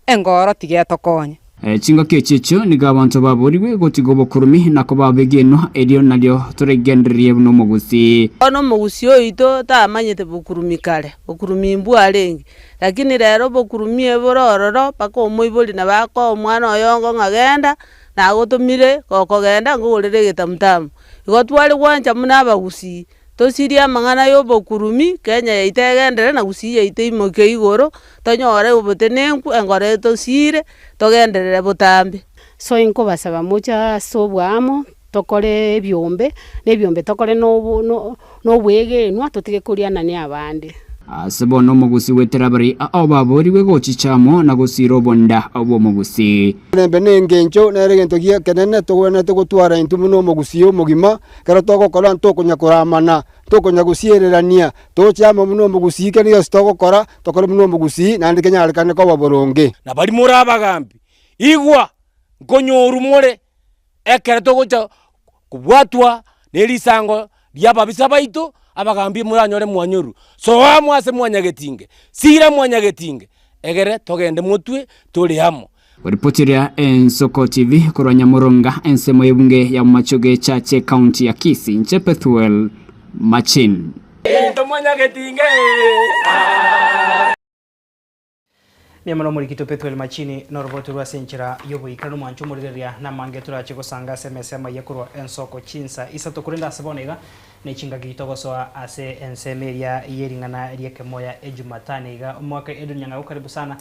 Engoro tiga etokonye. Chingaki echi echio nigo abanto baborigwe gotiga obokurumi na koba abegenwa, erio nario toregendererie buna omogusii. Bono omogusii oito tamanyete bokurumi kare, bokurumi mbwarenge, lakini rero obokurumi ebore ororo mpaka omoibori nabo akoa omwana oye ongo ng'a genda, nagotomire, gokogenda nkogorere egetamutamu. Igo tware gwancha buna abagusii. Tosirie amang'ana y'obokurumi, Kenya yaito egenderere na Gusii yaito eimoke igoro, tonyore obotenenku, enkoro etosiire, togenderere botambe. So inkobasaba moche ase oboamo, tokore ebiombe, na ebiombe tokore na obo no na obwegenwa, totige korianania abande. Ase bono omogusi bw'eterabari ao baboorigwe gochicha amo na gosiira obonda bw'omogusi. Omorembe nengencho nere egento gi'ekenene togwenerete gotwara intwe buna omogusii omogima, ekero togokora ntokonya koramana, ntokonya gosiererania, toche amo buna omogusii kende gionsi togokora, tokore buna omogusii naende kenyarekane koba boronge. Na baria more abagambi, igwa, nkonyorwa more ekero togocha kobwatwa ne risango ri'ababisa baito, abagambi moranyore mwanyorwa. Soa amo ase mwanyagetinge, sira mwanyagetinge, egere togende motwe tore amo. Oripotiria Ensoko TV korwa Nyamoronga, ensemo y'ebunge ya Bomachoge Chache, County ya Kisii, inche Pethuel Machin. Into mwanyagetinge. Mbuya mono omorikito Pethuel Machini na oroboto rwa ase enchera y'oboikeranu omwancho omorigereria namange torache gosanga ase emesa amaiya korwa ensoko chinsa isato korende ase bono iga ne chingaki togosoa ase ensemo eria y'ering'ana ri'ekemoya ejumatano iga omwaka Edwin Nyang'au karibu sana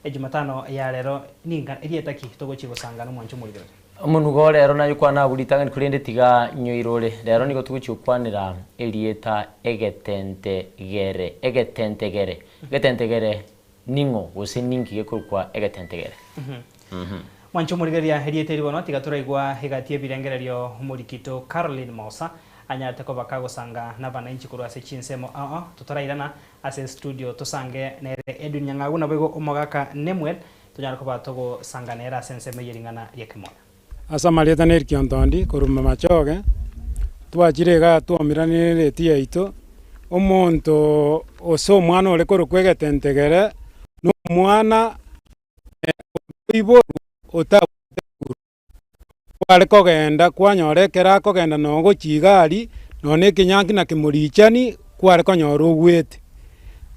ejumatano ya rero ninga erieta ki togochi gosanga na omwancho omorigereria. Omonuga o rero naye okwane abwo ritang'ani korende tiga nyoirore. Rero nigo togochia gokwanera erieta egetentegere, egetentegere, egetentegere ning'o gose ninki gekorokwa egetentegere? Mwanche omorigereria erieta eri bono tiga toraigwa egati y'ebirengererio omorikito Caroline Mosa anyarete koba kagosanga nabananchi korwa ase chinsemo ao ao totorairana ase estudio tosange nere Edwin Nyang'au naboigo omogaka Nemuel tonyare koba togosanga nere ase ensemo eye ring'ana ri'ekemoyo. Ase amarieta na erikiontondi korwa Mamachoge, twachire igaa twaumeranire ereti yaito, omonto gose omwana ore korokwa egetentegere, na omwana oiborwa otabwate nguru. Kware kogenda kwanyora ekero akogenda noo gochia iga aria, nonye na ekenyangi na kemorichani, kware konyora ogwete.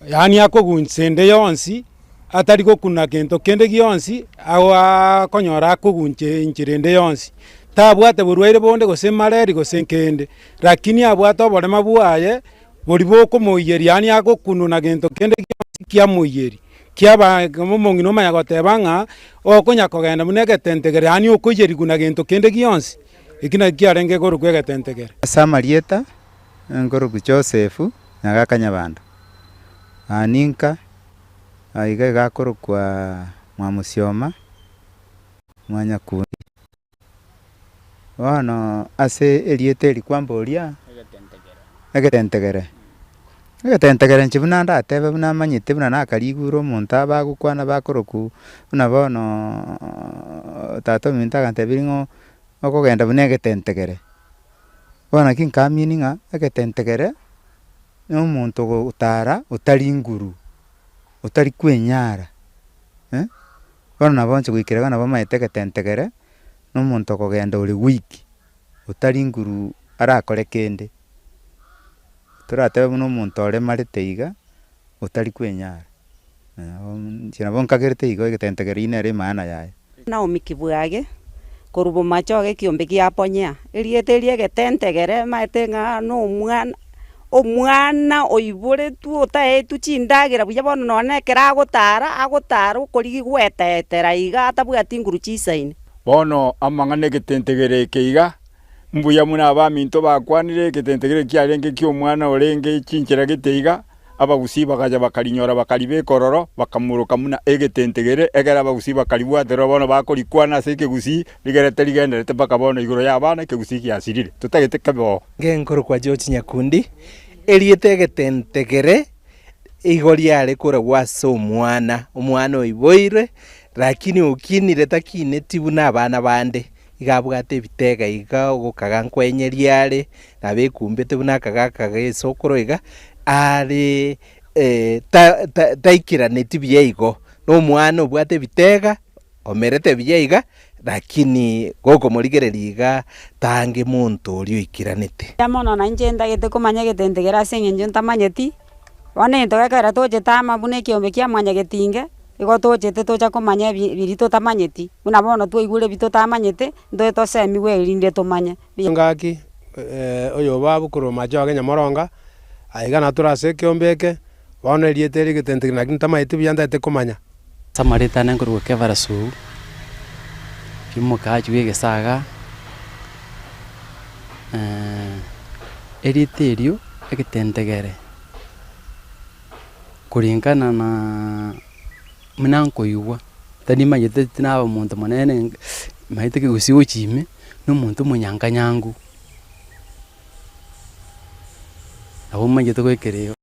Yaani akogunsa ende yonsi, atari gokuna gento kende gionsi, akonyora akoguncha enchera ende yonsi. Tabwate borwaire bonde gose malaria gose kende, lakini abwate oborema bwaye, boria bokomoiyeria yaani agokunwa na gento kende gionsi kiamoiyeria. Kiaba omong'ina omanya goteba ng'a okonya kogenda buna egetentegere yaani okoiyerigwa na gento kende gionsi, eki nakio kiarenge korokwa egetentegere. Ase amarieta, nkorokwa Joseph Nyagaka Nyabando, aa ninka iga iga akorokwa Mwamusioma Mwanyakundi. Bono ase erieta eri kwamboria, egetentegere, egetentegere inche buna ndatebe buna manyete buna nakarigure omonto abagokwana bakorokwa buna bono tata ominto agantebirie ng'a okogenda buna egetentegere. Bono naki nkaamini ng'a egetentegere na omonto ogotara otari nguru, otari kwenyara Bono nabo inche goikera iga nabo maete egetentegere, na omonto okogenda ore weak, otari nguru arakore kende, toratebe buna omonto oremarete iga, otari kwenyara. Inche nabo nkagerete igo egetentegere eywo nere emaana yaye. Naomi Kibwage, korwa bomachoge ekiombe gia Ponyea, erieta eri egetentegere maete ng'a nomwana, omwana oiboretwe otaetwe chindagera buya bono nonye na ekero agotara, agotara okorigia gwetetera iga atabwati nguru chisaini. Bono amang'ana egetentegere eke iga, mbuya buna abaminto bakwanire, egetentegere kiarenge ki'omwana orenge chinchera gete iga, Abagusii bagacha bakarinyora bakaribeka ororo, bakamoroka buna egetentegere, ekero abagusii bakaribwaterera bono bakorikwana ase ekegusii, rigerete rigenderete mpaka bono igoro y'abana ekegusii giasirire. Totagete kebe oo. Ngenkorokwa George Nyakundi, erieta egetentegere igo riare koragwa ase omwana, omwana oiboirwe lakini okinire takineti buna abana bande, iga abwate ebitega iga ogokaga nkwenyeria are, nabo ekumbete buna akagaka g'esokoro iga, are ta- ta- taikiraneti buya igo, na omwana obwate ebitega, omerete buya iga, lakini gokomorigereria iga, tange monto oria oikeranete. Mbuya mono na inche ntagete komanya egetentegere ase eng'encho ntamanyeti, bono egento gekogera tochete amo buna ekiombe kia mwanyagetinge, igo tochete tocha komanya ebi biria totamanyeti, buna bono twaigure ebi totamanyete, ntoe tosemiwe erinde tomanye. Ngaki oyobabu korwa machoge nyamoronga, aiga natore ase ekeombe eke, bono erieta eri egetentegere naki ntamaeti buya ntagete komanya. Ase amareta ane nkorokwa Kevara Suu, omokaachi bwa egesaga, erieta erio egetentegere kulingana na buna nkoigwa, tari nimanyete tinaba omonto monene maete kegusii gochia ime, na omonto omonyanganyangu, nabo omanyete goikera igo.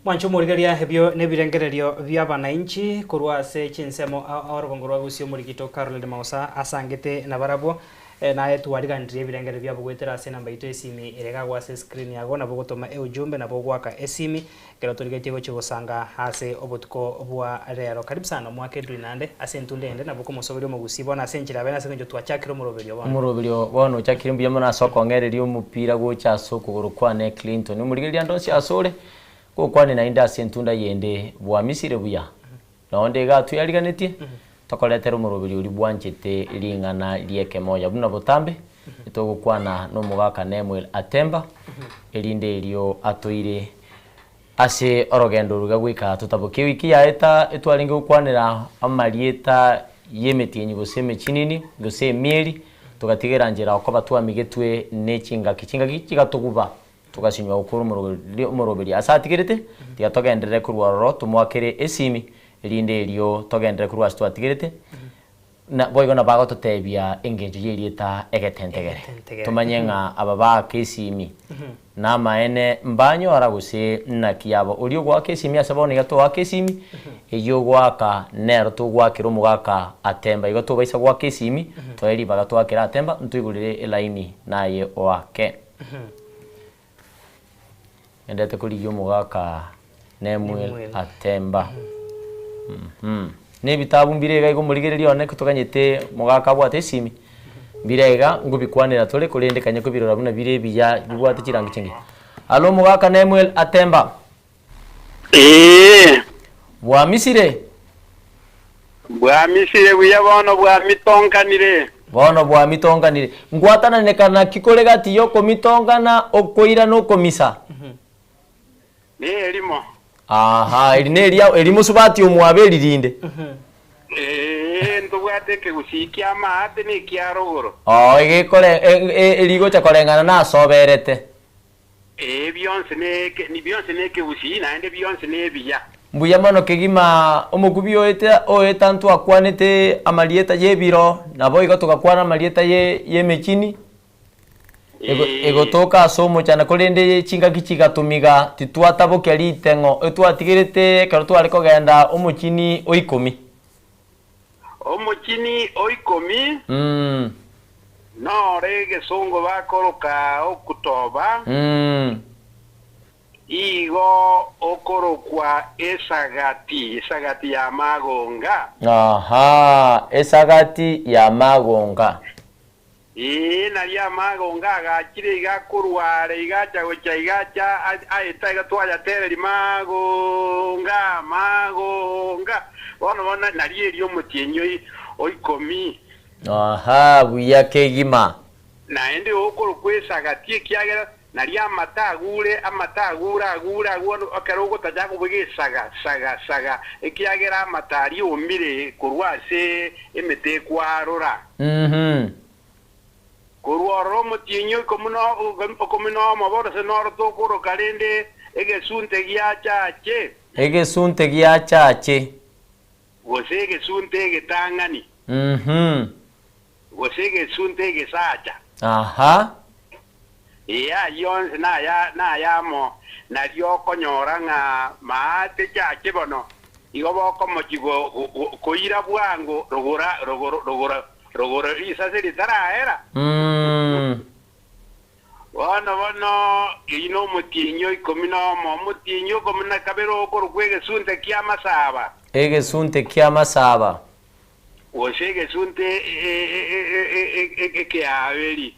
Mwanche omorigereria ebio nebirengererio bi'abanainchi korwa ase chinsemo ao orogongo rwa Gusii omorikito Caroline Mausa asangete nabarabwo. Naye twariganirie ebirengererio biabo goetera ase enamba yaito y'esimi ere iga agwo ase escreen yago, nabo ogotoma eujumbe, nabo ogoaka esimi ekero torigetie gochia gosanga ase obotuko bwa rero. Karibu sana omwaka Edwin naende ase entunda ende nabo okomosoberia omogusii bono ase enchera bene ase eng'encho twachakire omoroberio bono. Omoroberio bono ochakire mbuya mono ase okong'ereria omopira gocha ase okogoro kwane Clinton. Omorigereria ande onsi asore, gokwane naende ase entunda yende bwamisire buya. Nonde iga tweyariganetie, tokoretera omoroberi oria bwanchete ring'ana ri'ekemoya buna botambe, togokwana nomogaka Nemuel Atemba, erinde erio toire ase orogendo oro iga goika totabokie. Ewiki yaeta etwarenge gokwanera amarieta y'emetienyi gose emechinini, gose emieri, togatigera nchera okoba twamigetwe ne chingaki. Chingaki chigatoguba. Togasinywa gokora omoroberio ase atigerete, tiga togenderere korwa ororo tomoakere esimi, erinde erio togenderere korwa ase twatigerete, na boigo nabo agototebia engencho y'erieta egetentegere. Tomanye ng'a aba baaka esimi namaene mbanyora gose naki yabo. Oria ogoaka esimi ase bono iga togoaka esimi, eyio ogoaka nero togoakera omogaka atemba. Igo tobaisa goaka esimi, toe ribaga toakere atemba, ntoigorere elaini naye oake. Ngendete korigia omogaka Nemuel Atemba. Mhm. Na ebitabu mbire iga igo omorigereria one toganyete omogaka abwate esimi, mbire iga ngobikwanera tore korende kanya kobirora buna bire ebiya bibwate chirangi chingiya. Alo omogaka Nemuel Atemba. Ee. Bwamisire? Bwamisire buya bono bwamitonkanire. Bono bwamitonkanire. Ngwatananeka naki kore gati y'okomitongana, okoira na okomisa? Nerimo. Aha, eri neria eri mosubati omwabo eri rinde. Ee, ntobwate ekegusii ki'amaate na ekia rogoro. Oo, egekore erigocha koreng'ana nasoberete. Ee, bionsi neke, bionsi nekegusii, naende bionsi nebiya. Mbuya mono kegima omokubi oete oeta ntwakwanete amarieta y'ebiro, naboigo togakwana amarieta ye y'emechini ego egotoka ase omochando, korende chingaki chigatomiga titwatabokia riteng'o etwatigerete ekero tware kogenda omochini o ikomi. Omochini o ikomi noro egesongo bakoroka Okutoba, igo okorokwa Esagati, Esagati y'amagonga. Ahaa, Esagati y'amagonga. Ee, nario amagonga agachire iga korwa are iga acha gocha iga acha aeta iga twayatereria magonga, magonga. Bono bono nario erio omotienyi o ikomi. Ahaa, buya kegima. Naende okorokwa esagati, ekiagera nario amato agure, amato agure, agure, agure, ekero ogotacha akoboiga esaga, saga, saga, ekiagera amato aria omire korwa ase emete ekwarora. Korwa ororo omotienyi oikomi nomo bono ase noro tokoroka rende egesunte giachache. Egesunte giachache. Gose egesunte egetang'ani. Gose egesunte egesacha. Aha. Ee, ayio onsi naya nayamo, nario okonyora ng'a maate chache bono, igo bokomochia go, go, go, koira bwango rogora, rogoro, rogoro, rogoro risase ritarahera. Bono bono eyio nomotienyi o ikomi nomo, omotienyi o ikomi na kabere okorokwa egesunte ki'amasaba. Egesunte ki'amasaba. Gose egesunte ekeaberi.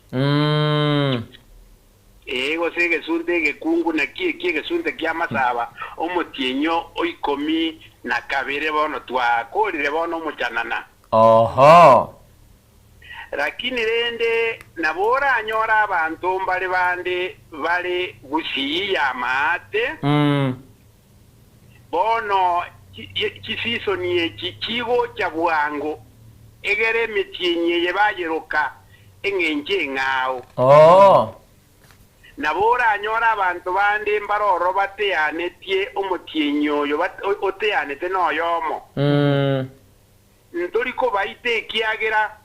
Ee, gose egesunte egekungu, naki eki egesunte ki'amasaba, omotienyi o ikomi na kabere bono twakorire bono omochanana. Oho. Lakini rende nabo oranyore abanto mbare bande bare gusii y'amaate. Bono chisisoni echi chigocha bwango, egere emetienyi eye bayeroka eng'encho eng'ao. Nabo oranyore abanto bande mbare ororo bateanetie omotienyi oyo oteanete noyomo. Ntori kobaita ekiagera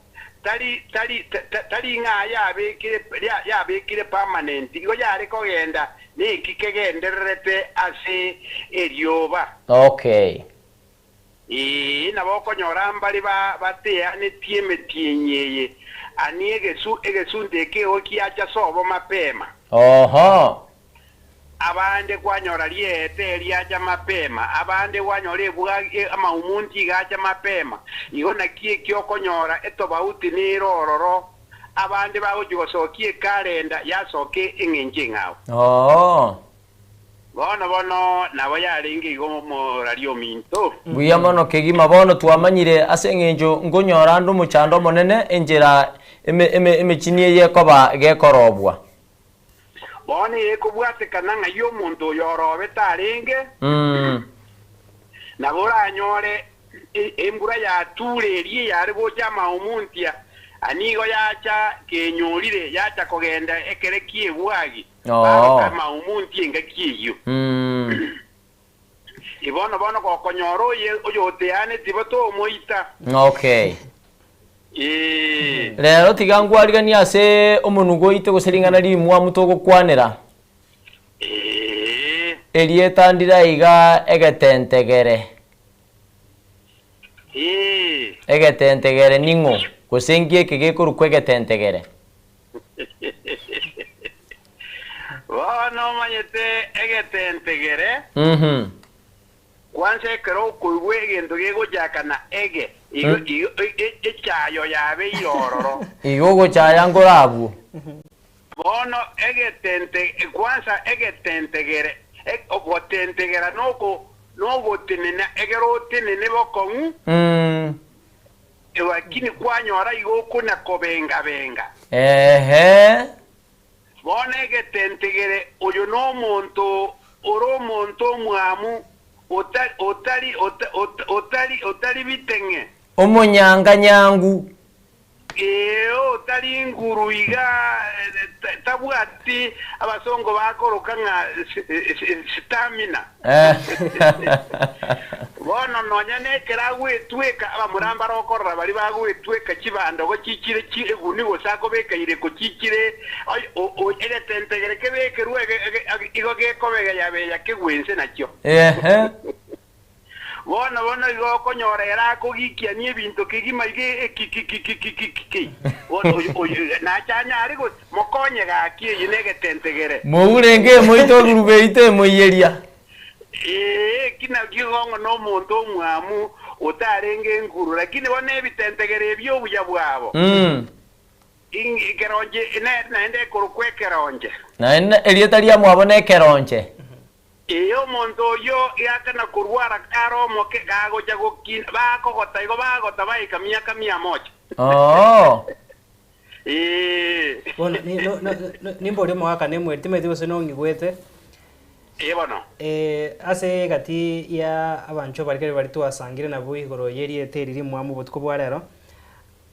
tari tari tari ng'a yabekire yabekire permanent, igo yare kogenda neki kegendererete ase erioba. Okay. Ee, nabo okonyora mbare ba bateanetie emetienyi eye, ani egesu egesunte ekego kiacha sobo mapema. Oho. Abande kwanyora riete riacha mapema, abande kwanyora ebwa amaumunti iga acha mapema. Igo naki eki okonyora etobauti nere ororo, abande bagochia gosokia ekalenda yasoka eng'encho eng'ao. Oo. Bono bono nabo yarenge igo omoraria ominto. Mbuya mono kegima bono twamanyire ase eng'encho nkonyora ande omochando omonene enchera eme eme emechini eye ekoba gekorobwa. Bono ekobwatekana ng'ai omonto oyo orobete arenge, nabo oranyore embura yature eria eyare gocha amaomontia, nigo yacha kenyorire, yacha kogenda ekere ki'ebwagi, baroka amaomontia engaki eyio. Bono bono gokonyora oye oyoteaneti bo tomoita. Okay. Rero tiga nkwariganie ase omonwa oito gose ring'ana rimwamu togokwanera. Erieta ndire aiga egetentegere. Egetentegere ning'o? Gose nki eke gekorokwa egetentegere? Bono omanyete egetentegere. Kwansa ekero okoigwa egento gegochaka na ege, igo, igo, e, echayo yabeire ororo. Igo ogochaya nkore abwo. Bono egetente, kwansa egetentegere, e, ogotentegera noko, nogotenena, egere otenene bokong'u, lakini kwanyora igo okona kobenga-benga. Ehe. Bono egetentegere, oyo nomonto ore omonto omwamu, otari, otari, otari, otari biteng'e. Omonyanganyangu. Ee, otari nguru iga, tabwati abasongo bakoroka ng'a stamina. Bono nonya nekero agwetweka, abamura mbare okorora baria bagwetweka chibandogo chichire chi'eguni gose akobeka ireko chichire egetentegere kebekerwe igo gekobegeya-beya kegwe inse nakio. Bono bono igo okonyora ere akogikiania ebinto kegima iga ekikikikikikiki. Bono oyo oyo nache anyare gose? Mokonye gaki eyio negetentegere. Mourenge emoito egurube eyio temoiyeria. Ee, eki nakio ng'o nomonto omwamu otarenge enkuru, lakini bono ebitentegere ebi obuya bwabo. Ekeronche naende ekorokwa ekeronche. Naende erieta riamwabo nekeronche. Ee, omonto oyio giakana korwara kare omoke, gagocha gokina, bakogota igo bagota baika miaka mia mocha. Oo. Ee. Bono ni- no- no- no- nimborie omogaka nemweri timanyeti gose nong'igwete. Ee bono. Eh, ase egati ya abanchwa baria kare baria twasangire nabwo igoro y'erieta eri rimwamu obotuko bwa rero,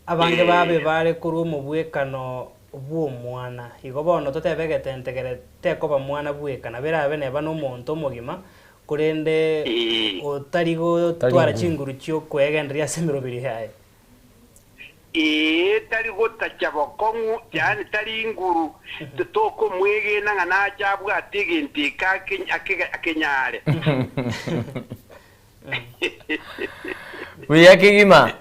abange babe bare korwa omobwekano bw'omwana. Igo bono totebe egetentegere tekoba mwana bweka, nabo erabe neba nomonto omogima, korende otari gotwara chinguru chi'okwegendereria ase emeroberi yaye. Ee, tari gotacha bokong'u, yaani tari inguru, tokomwegena ng'a nache abwate egento eke akenyare. Buya kegima.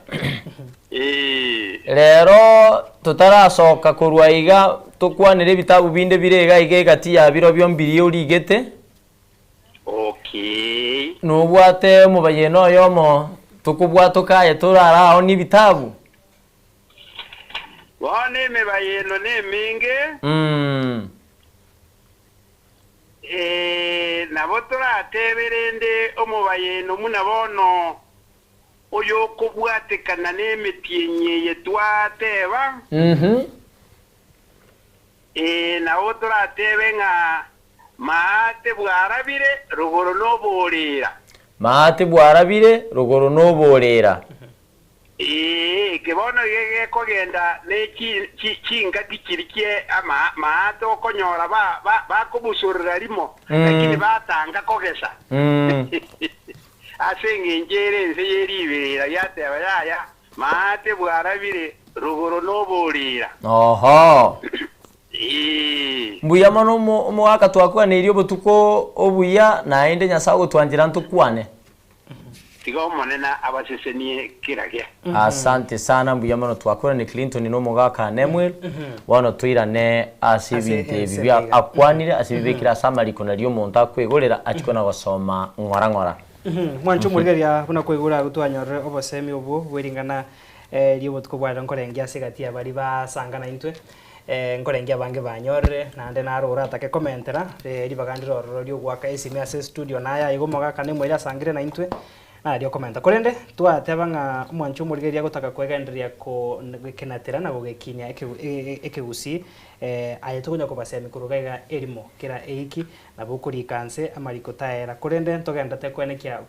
Ee. Rero totarasoka korwa iga tokwanere ebitabu binde bire iga iga egati ya birobio mbiria origete. Okay. Nobwate omobayeno oyomo tokobwatoka aye toraraonie ebitabu? Bono emebayeno nemenge. Ee, nabo toratebe rende omobayeno buna bono oyokobwatekana nemetienyi eye twateba. Ee, nabo toratebe ng'a Maate bwarabire, rogoro noboorera. Maate bwarabire, rogoro noboorera. Ee, eke bono iga gekogenda ne chi, chi, chingaki chiria chie ama, maate okonyora ba, ba, bakobusurera rimo, lakini batanga kogesa. Ase engencho ere ense ye riberera yateba, Yaya, maate bwarabire, rogoro noboorera. Oho. Ee. Mbuya mono omo, omogaka twakwaneirie obotuko obuya, naende Nyasae ogotwanchera ntokwane. Tiga Omonene abasesenie kera ge. Asante sana mbuya mono twakorane Clinton na omogaka Nemuel bono toirane ase Ase ebinto ebi ense bia iga. akwanire ase bibekire ase amariko nario omonto akwegorera achie kona gosoma ng'ora ng'ora. Mwanche omorigereria buna kwaigure agwo twanyorire obosemi obwo bw'ering'ana ri'obotuko bwa rero nkorengia ase egati ya baria basanga naintwe, nkorengia abange banyorire naende naro oratake komentera ribaga ndire ororo riogoaka esimi ase estudio naye aiga omogaka nemoerio asangire naintwe nario okomenta. Korende twateba ng'a omwanche omorigereria agotaka kwegendereria ko gekenatera na gogekinia ekegusii aye tokonya kobasemi korwa iga iga erimo kera eiki Nabo okorika nse amariko taera, korende ntogenderete kwenekia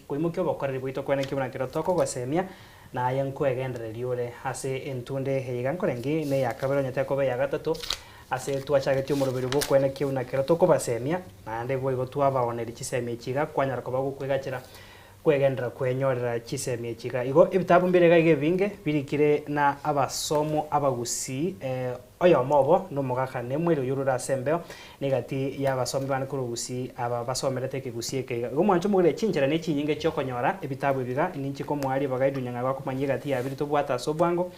koimokia obokoreri bwaito kwenekia buna kero tokogosemia, na aye nkwegendereria ore ase entunde eye iga nkorenge neya kabere onye tekoba eya gatato, ase twachagetie omoroberio bw'okwenekia buna kero tokobasemia, naende boigo twabaoneria chisemi echi iga kwanyara koba gokwegachera Kwegenderera kwenyorera chisemi echi iga. Igo ebitabu mbire iga iga ebinge birikire na abasomo abagusii, oyomo obo nomogaka Nemueli oyio orure ase embeo, na egati y'abasomi bande korwa Gusii aba basomerete ekegusii eke iga. Igo mwanche omogere chinchera ne chinyinge chiokonyora ebitabu ebi iga, ninche komoa ribaga Edwin Nyang'au akomanyia egati ya biri tobwate ase obwango.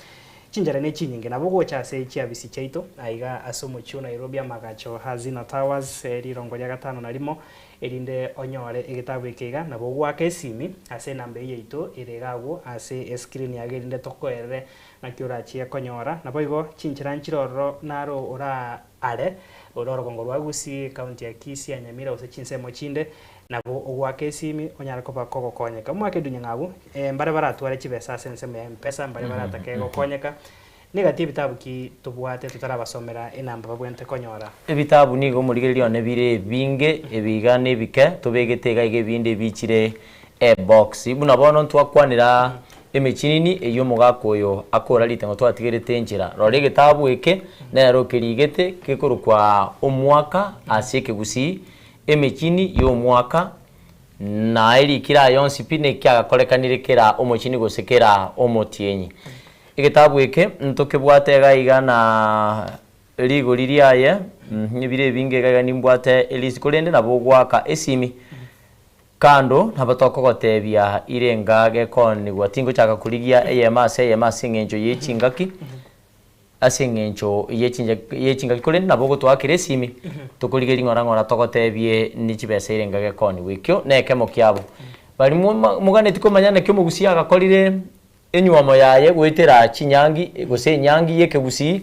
Chinchera ne chinyinge nabo gocha ase chiabisi chiaito aiga ase omochie o Nairobi amagacho Hazina Towers rirongo ria gatano na rimo Erinde onyore egetabu eke iga, nabo ogoaka esimi ase enamba eyio yaito ere iga agwo ase escreen yago erinde tokoerere naki orachie konyora. Naboigo chinchera nchire ororo naro ora are ore orogongo rwa Gusii, ecounty ya Kisii, ya Nyamira gose chinsemo chinde, nabo ogoaka esimi onyare koba kogokonyeka. Omwaka edunya ng'a abwo mbare baratware chibesa ase ensemo ya Mpesa, mbare baratake gokonyeka. Negati ebitabu ki tobwate totarabasomera enamba babwenerete konyora? Ebitabu nigo omorigereria one bire ebinge, ebi iga na ebike, tobegete iga iga ebinde ebichire ebox. Buna bono ntwakwanera emechinini eyio omogaka oyo akora ritang'ani twatigerete enchera. Rora egetabu eke nero okerigete gekorokwa omwaka ase ekegusii, emechini ya omwaka, na erikire aya onsi pi na ekiagakorekanire kera omochini gose kera omotienyi. Egetabu eke ntokebwate iga iga na rigori riaye, ebire ebinge iga iga nimbwate elist korende nabo ogoaka esimi kando nabo tokogotebia irenga gekoonigwa. Tingochaka korigia eyemo ase eyemo ase eng'encho ye chingaki, ase eng'encho ye chincha ye chingaki korende nabo ogotoakera esimi tokorigeria ng'ora ng'ora togotebie ne chibesa irenga gekoonigwa. Ekio nekemo kiabo. Baria moganeti komanya naki omogusii agakorire. Enyuomo yaye goetera chinyangi gose enyangi y'ekegusii,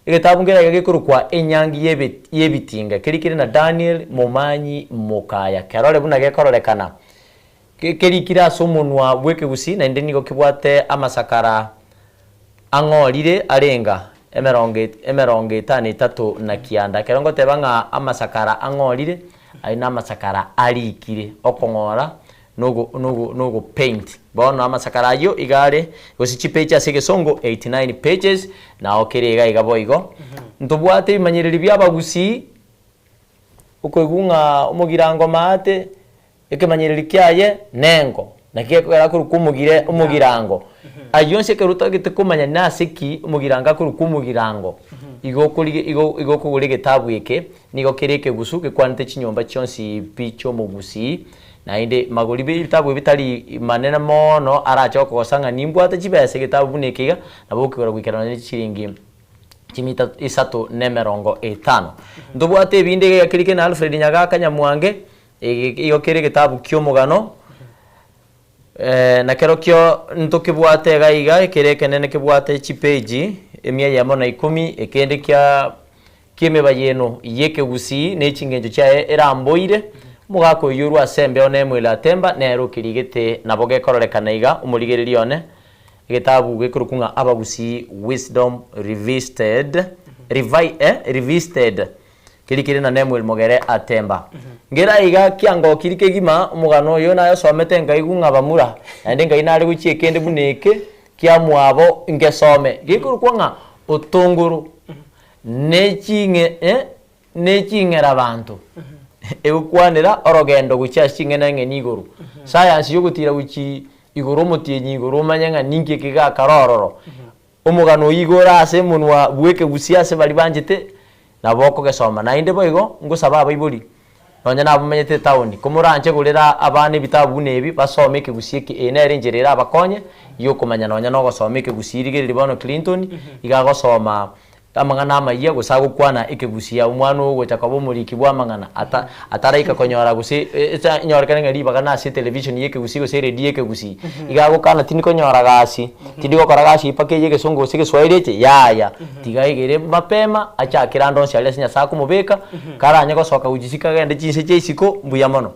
egetabu nkere iga gekorokwa Enyangi y'Ebitinga keria kere na Daniel Momanyi Mokaya. Kerore buna gekororekana, kerikire ase omonwa bw'ekegusii naende nigo kebwate amasakara ang'orire arenga emerongo emerongo etano etato na kianda. Ekero ngoteba ng'a amasakara ang'orire, ayio namasakara arikire, okong'ora nogo nogo nogo paint. Bono amasakara ayio iga are gose chipeji ase egesongo 89 pages nao kere iga iga boigo. Ntobwate ebimanyereri bia abagusii, okoigwa ng'a omogirango maate, ekemanyereri kiaye nengo, naki gekogera akorokwa omogire omogirango. Ayio onsi ekero otagete komanya nase ki omogirango akorokwa omogirango, igo okorige igo igo okogora egetabu eke, nigo kere ekegusu gekwanete chinyomba chionsi pi chi'omogusii. Naende magori b'ebitabu ebi tari manene mono arache gokogosa ng'a nimbwate chibesa egetabu buna eke iga, nabo okigora goikera nonye chiringi chimita isato na emerongo etano. Ntobwate ebinde iga keria kere na Alfred Nyagaka Nyamwange, ege igo kere egetabu kia omogano, na kerokio ntokebwate iga iga ekere ekenene kebwate chipeji emia eyemo na ikomi, ekende kia ki'emebayeno y'ekegusii ne chingencho chiaye eramboire, omogaka oyio orwe ase embeo Nemuel Atemba nere okerigete nabo gekororekana iga omorigereria one egetabu gekorokwa ng'a Abagusii Wisdom Revisited Revi eh Revisited keria kere na Nemuel Mogere Atemba. Ngera iga kiangokiri kegima omogano oyo nayosomete nkaigwa ng'a bamura naende nkai nare gochia ekende buna eke kiamwabo ngesome gekorokwa ng'a Otongoro Ne ching'e eh, ne ching'erabanto egokwanera orogendo gochia ase ching'ena eng'eni igoro. Sayansi yogotira gochia igoro omotienyi igoro omanye ng'a ninki eke gakare ororo. Omogano oyio igo ore ase omonwa bw'ekegusia ase baria banchete, nabo okogesoma. Naende boigo, ngosaba abaibori. Nonya nabomenyete etaoni, komoranche gorera abana ebitabu buna ebi, basome ekegusii eke, eye nere enchera erabakonye yokomanya nonya na ogosoma ekegusii rigereria bono Clinton, iga agosoma amang'ana amayia gose agokwana ekegusii omwana ogocha koba omoriki bwa amang'ana ata ataraika konyora gose esa enyorekane ng'a ribaga nase etelevision ya ekegusii gose eredio ya ekegusii, iga agokana tindi konyora gasi, tindi gokora gasi mpaka eye egesongo gose egeswahili eche yaya, tiga aigere mapema achakere ande onsi aria ase Nyasaye akomobeka, karanye gosoka gochisika agende chinse chia isiko mbuya mono.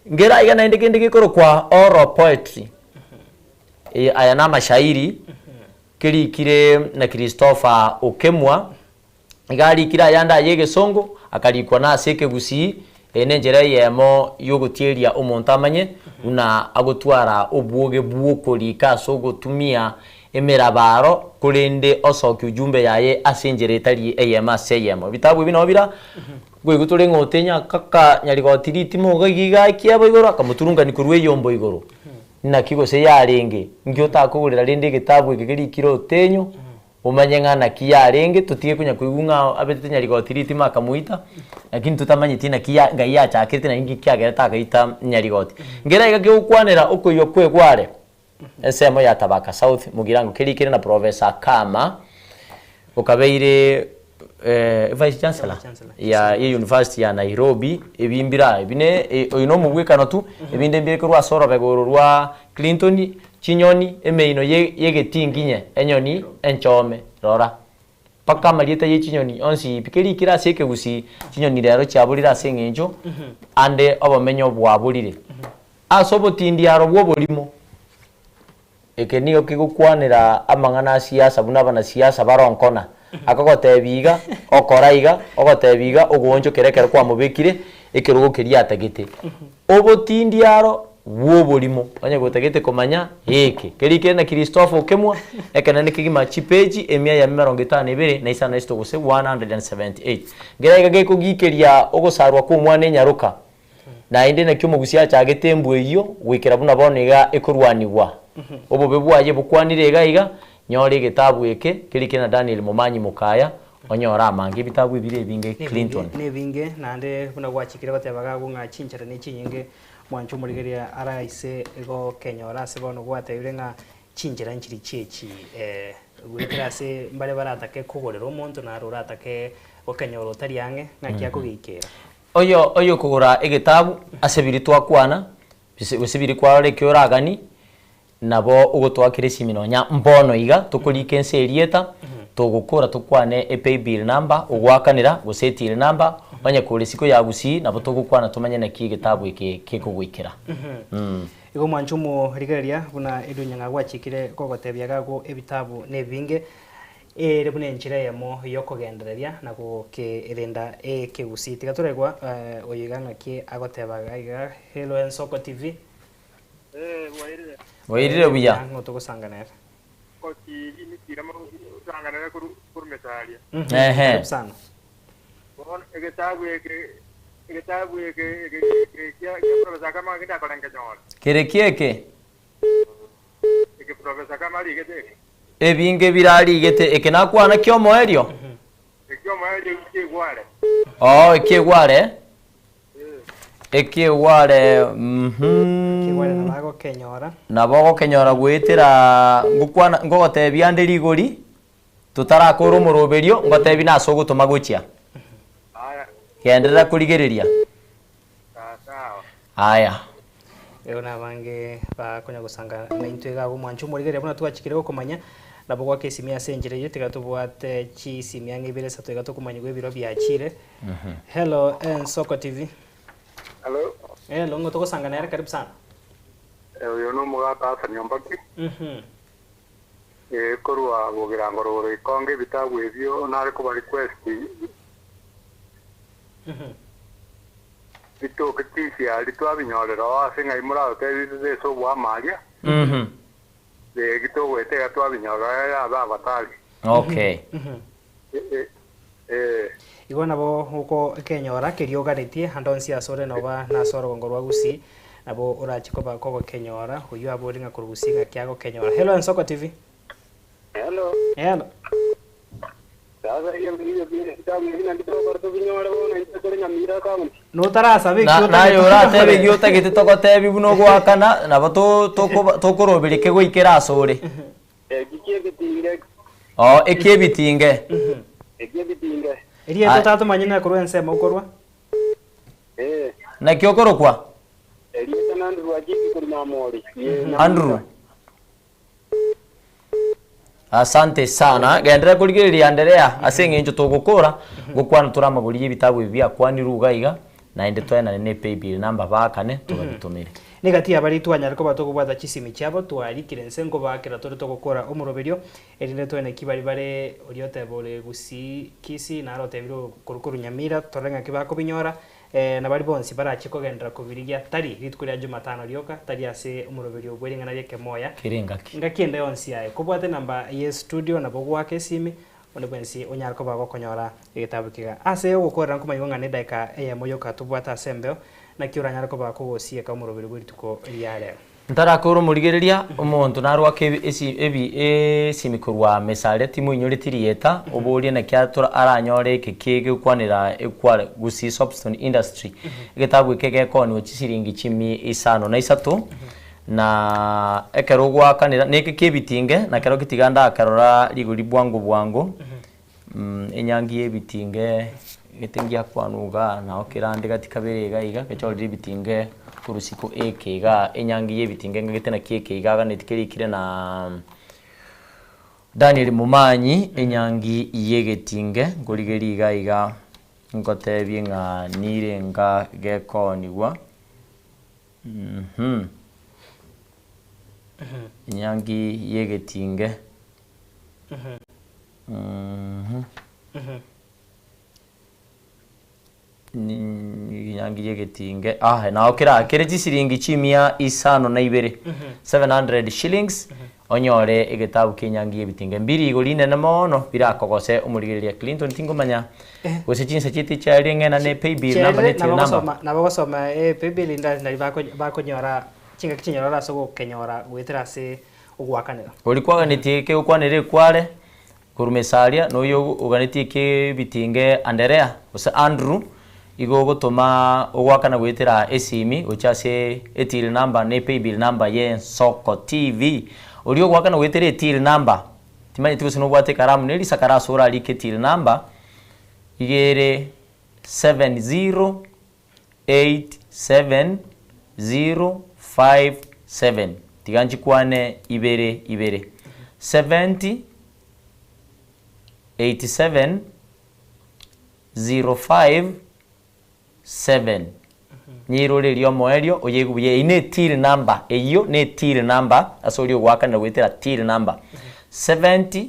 Nkere aiga naende kende gekorokwa oral poetry, aya na amashairi. Kerikire na Christopher Okemwa, iga arikire ayande aye egesongo, akarikwa na ase ekegusii, eye nenchera eyemo yogotieria omonto amanye buna agotwara obwoge bwokorika ase ogotumia emerabaro korende osokia ujumbe yaye ase enchera etari eyemo ase eyemo. Ebitabu ebi nabo bira nkoigwa tore ng'a otenya kaka nyarigoti ritimo iga iga iga ekiabo igoro akamoturungani korwa eyombo igoro. Naki gose yarenge, inki otakogorera rende egetabu eke kerikire otenyo, omanye ng'a naki yarenge, totige konya koigwa ng'a abetete nyarigoti ritimo akamoita, lakini totamanyeti naki ya ngai yachakerete na inki kiagerete agaita nyarigoti. Nkere iga kegokwanera okoiywa kwa egware, ensemo ya Tabaka South, Mugirango kerikire na Professor Kama, okabeire Vice Chancellor ya ye University ya Nairobi, ebi mbire aa, ebi ne oyo na omogwekano tu, ebinde mbire korwa ase orobego oro rwa Clinton, chinyoni, emeino ye yegetinginye, enyoni enchome, rora. Mpaka amarieta ye chinyoni onsi pi kerikire ase ekegusii, chinyoni rero chiaborire ase eng'encho ande obomenyo bwaborire. Ase obotindiaro bwa oborimo. Eke nigo kegokwanera amang'ana a siasa buna abanasiasa baronkona. Akogotebia iga, okora iga, ogotebia iga, ogoonchokera ekero kwamobekire ekerogo keria atagete. Obotindiaro bw'oborimo, onye gotagete komanya eke. Kerikire na Christopher Okemwa, ekenene kegima chipeji emia eyemo emerongo etano na ibere na isano na isato gose 178. Nkere iga gekogikeria ogosarwa kw'omwana enyaroka. Naende naki omogusia achagete embwa eyio goikera buna bono iga ekorwanigwa. Obobe bwaye bokwanire iga iga, nyora egetabu eke kerikire na Daniel Momanyi Mokaya, onyore amange ebitabu ebire ebinge Clinton. Nebinge, naende buna gwachikire goteba gago ng'a chinchera ne chinyinge mwanche omorigereria araise gokenyora ase bono gwatebire ng'a chinchera nchiri chiechi goetera ase mbare baratake kogorera omonto naro oratake gokenyora otari ang'e ng'aki akogeikera. Oyo oyokogora egetabu ase biria twakwana, gose biria kwarora eki oraganie, nabo ogotoakera esimi nonya mbono iga, tokorika ense erieta, togokora tokwane epaybill number ogoakanera gose etill number, onye kore isiko ya Gusii nabo togokwana tomanye naki egetabu eke kekogoikera. Igo mwanche omorigereria buna Edwin gwachikire gogotebia gago ebitabu nebinge. Ere buna enchera eyemo y'okogendereria na gokerenda ekegusii. Tiga toraigwa oyo iga ng'aki agoteba iga iga. Hello Ensoko TV. Eh, bwairire. Bwairire buya. Ng'o togosanga nere? Kochi imikira mogosanga nere koru koru mesaria. Ehe. Karibu sana. Bono egetabu eke egetabu eke eke eke kia kia Professor Kama gindakore nkenyore. Kere ki eke? Eke Professor Kama arigete eke. Ebinge birarigete eke nakwana ki'omoerio? Eki'omoerio eki'egware. Oo, eki'egware. Eki'egware, mhm. Eki'egware nabo agokenyora. Nabo ogokenyora goetera ngokwana ngogotebia ande rigori, totarakora omoroberio, ngotebie nase ogotoma gochia. Genderera korigereria. Aya. Igo nabange bakonya gosanga naintwe iga agwo mwanche omorigereria buna twachikire gokomanya, nabo goaka esimi ase enchera eyio tiga tobwate chisimi ang'e ibere isato iga tokomanyigwa ebiro biachire. Hello Ensoko TV. Hello. Hello, ng'o togosanga nere karibu sana. Oyo nomogaka Hassan Ombaki. Ee, korwa bogirango rogoro ikonge ebitabu ebio nare koba request bitoke tisiari twabinyorera oo ase ng'ai moratotebie bibe ase oboamaria, eki togoeta iga twabinyorera yabe abatari. Okay. Ee. Igo nabo ogokenyora keria oganetie ande onsi asore noba nase orogongo rwa Gusii nabo orache koba kogokenyora oyio abori ng'a korwa Gusii ng'aki agokenyora. Hello Ensoko TV. Hello. Hello. Sasa ebitabu ebi nandi togokora tobinyore bono intwe tore Nyamira county. Notarasabe ekio Naye otagete oratebe togokore. ekio otagete togotebi buna ogoakana, nabo to- tokoba tokoroberia kegoikera asore. Eki kiebitinge. Oo, ekiebitinge. Ekiebitinge. Erieta Aye. otatomanyene korwa ensemo okorwa. Eh. Naki okorokwa? Erieta n'Andrew Achiki korwa Nyamori. Andrew. Asante sana. Genderera korigereria Anderea ase eng'encho togokora gokwana tore amagori y'ebitabu ebi biakwanirwe iga iga naende toenane ne paybill number baakane tobabitomere. Negati y'abaria twanyare koba tokobwata chisimi chiabo twarikire inse nkobaakera tore togokora omoroberio erinde toene ki baria bare oria oteba ore Gusii Kisii naro otebire korwa korwa Nyamira torore ng'aki bakobinyora Na baria bonsi barachie kogenderera kobirigia, tari rituko ria Jumatano rioka, tari ase omoroberio bwe ring'ana ri'ekemoya, Kera engaki. Engaki ende yonsi aye kobwate enamba ye studio nabo goaka esimi, onde bwensi onyare koba gokonyora egetabu kiga. Ase ogokorera nkomanyigwa ng'a nedaika eyemo yoka tobwate ase embeo, naki oranyare koba kogosieka omoroberio bwe rituko ria rero. Ntarakora omorigereria, omonto narwake ebi esi ebi esimi korwa Mesaria timoinyoreti rieta, oborie naki atora aranyore eke kegokwanera ekware Gusii Soapstone Industry. Egetabu eke gekooniwa chisiringi chimia isano na isato, na ekero ogoakanera neke kiebitinge, na kero getiga ndakerora rigori bwango bwango, Enyangi y'ebitinge gete ngiakwanwa igaa nao kerande gati kabere iga iga gechorire ebitinge korwa isiko eke igaa enyangi y'ebitinge ngagete naki eke iga aganeti kerikire na Daniel Momanyi enyangi y'egetinge nkorigeria iga iga nkotebie ng'a nirenga gekoonigwa Enyangi y'egetinge. Enyangi y'egetinge ah nao kera kere chisiringi chimia isano na ibere, 700 shillings, onyore egetabu kia enyangi y'ebitinge. Mbiri igo rinene mono birakogose omorigereria Clinton tingomanya gose chinsa chiaito chiaerire ng'ena ne paybill number ne Chiaerire till nabo number. gosoma nabo gosoma paybill inde nari bakonyora chingaki chinyororo ase ogokenyora goetera ase ogoakanera. Oria kwaganetie kegokwanera ekware korwa Mesaria, na oyo oganetie kebitinge Anderea, gose Andrew, igo ogotoma ogoakana goetera esimi gochia ase etill number na epaybill number y'Ensoko TV. Oria ogoakana goetera etill number, timanyeti gose nobwate ekaramu na erisakara ase orarike etill number, iga ere 70 87057 tiga nchikwane ibere ibere 70 87 05 7 nyirore erio omoerio oyeigwe buya eyio ne till number eyio ne till number ase oria ogoakanera goetera till number 70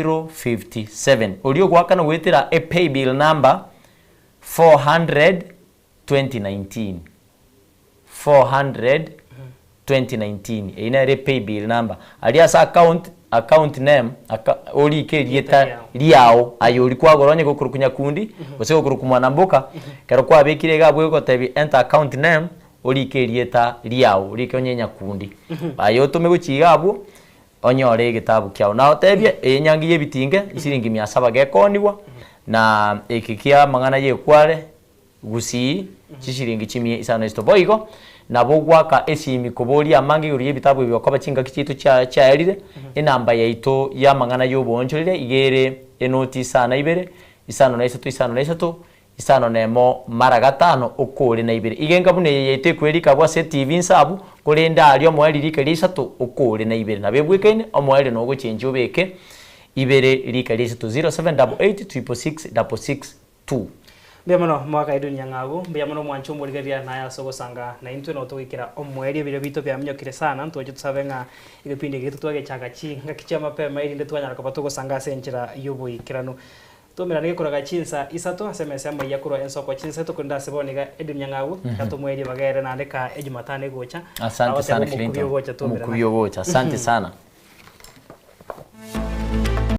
87057 oria ogoakana goetera e paybill number 400 2019 400 2019 eyio nere e paybill number aria ase account account name aka orike erieta riao aye oria kwagora onye gokorokwa nyakundi gose gokorokwa mwanamboka ekero kwabekire iga abwo egotebia enter account name orike erieta riao orike onye nyakundi aye otome gochia iga abwo Onyore egetabu kiao, na otebie, Eye enyangi y'ebitinge, chisiringi mia saba gekoonigwa, na eke ki'amang'ana y'ekware gusii chisiringi chimia isano na isato. Boigo nabo goaka esimi koboria amange igoro y'ebitabu ebi okoba chingaki chiaito chia chiaerire, enamba yaito y'amang'ana y'oboonchoreria iga ere enoti isano na ibere, isano na isato, isano na isato, Isano nemo mara gatano okore na ibere. Iga enka buna eye yaito ekwerika abwo ase etibi inse abwo, korende aria omoerio rika ria isato okore na ibere. Nabo ebwekaine, omoerio nogochenchia obeke ibere rika ria isato, 0788 666 662. Mbuya mono mwaka Edwin Nyang'au, mbuya mono mwanche omorigereria naye ase ogosanga naintwe noo togoikera omoerio ebirio bito biaminyokire sana ntoche tosabe ng'a egepindi eke twagechaka chingaki chia mapema erinde twanyara koba togosanga ase enchera yoboikeranu. Twaumerana gekoraga chinsa isato ase emesa y'amaiya korwa ensoko chinsa tokorende ase bono iga Edwin Nyang'au iga tomoerie bagere naende ka ejumatano egocha Asante agoteba sana omokubi Clinton. ogocha twaumerana. Omokubi ogocha. Asante sana.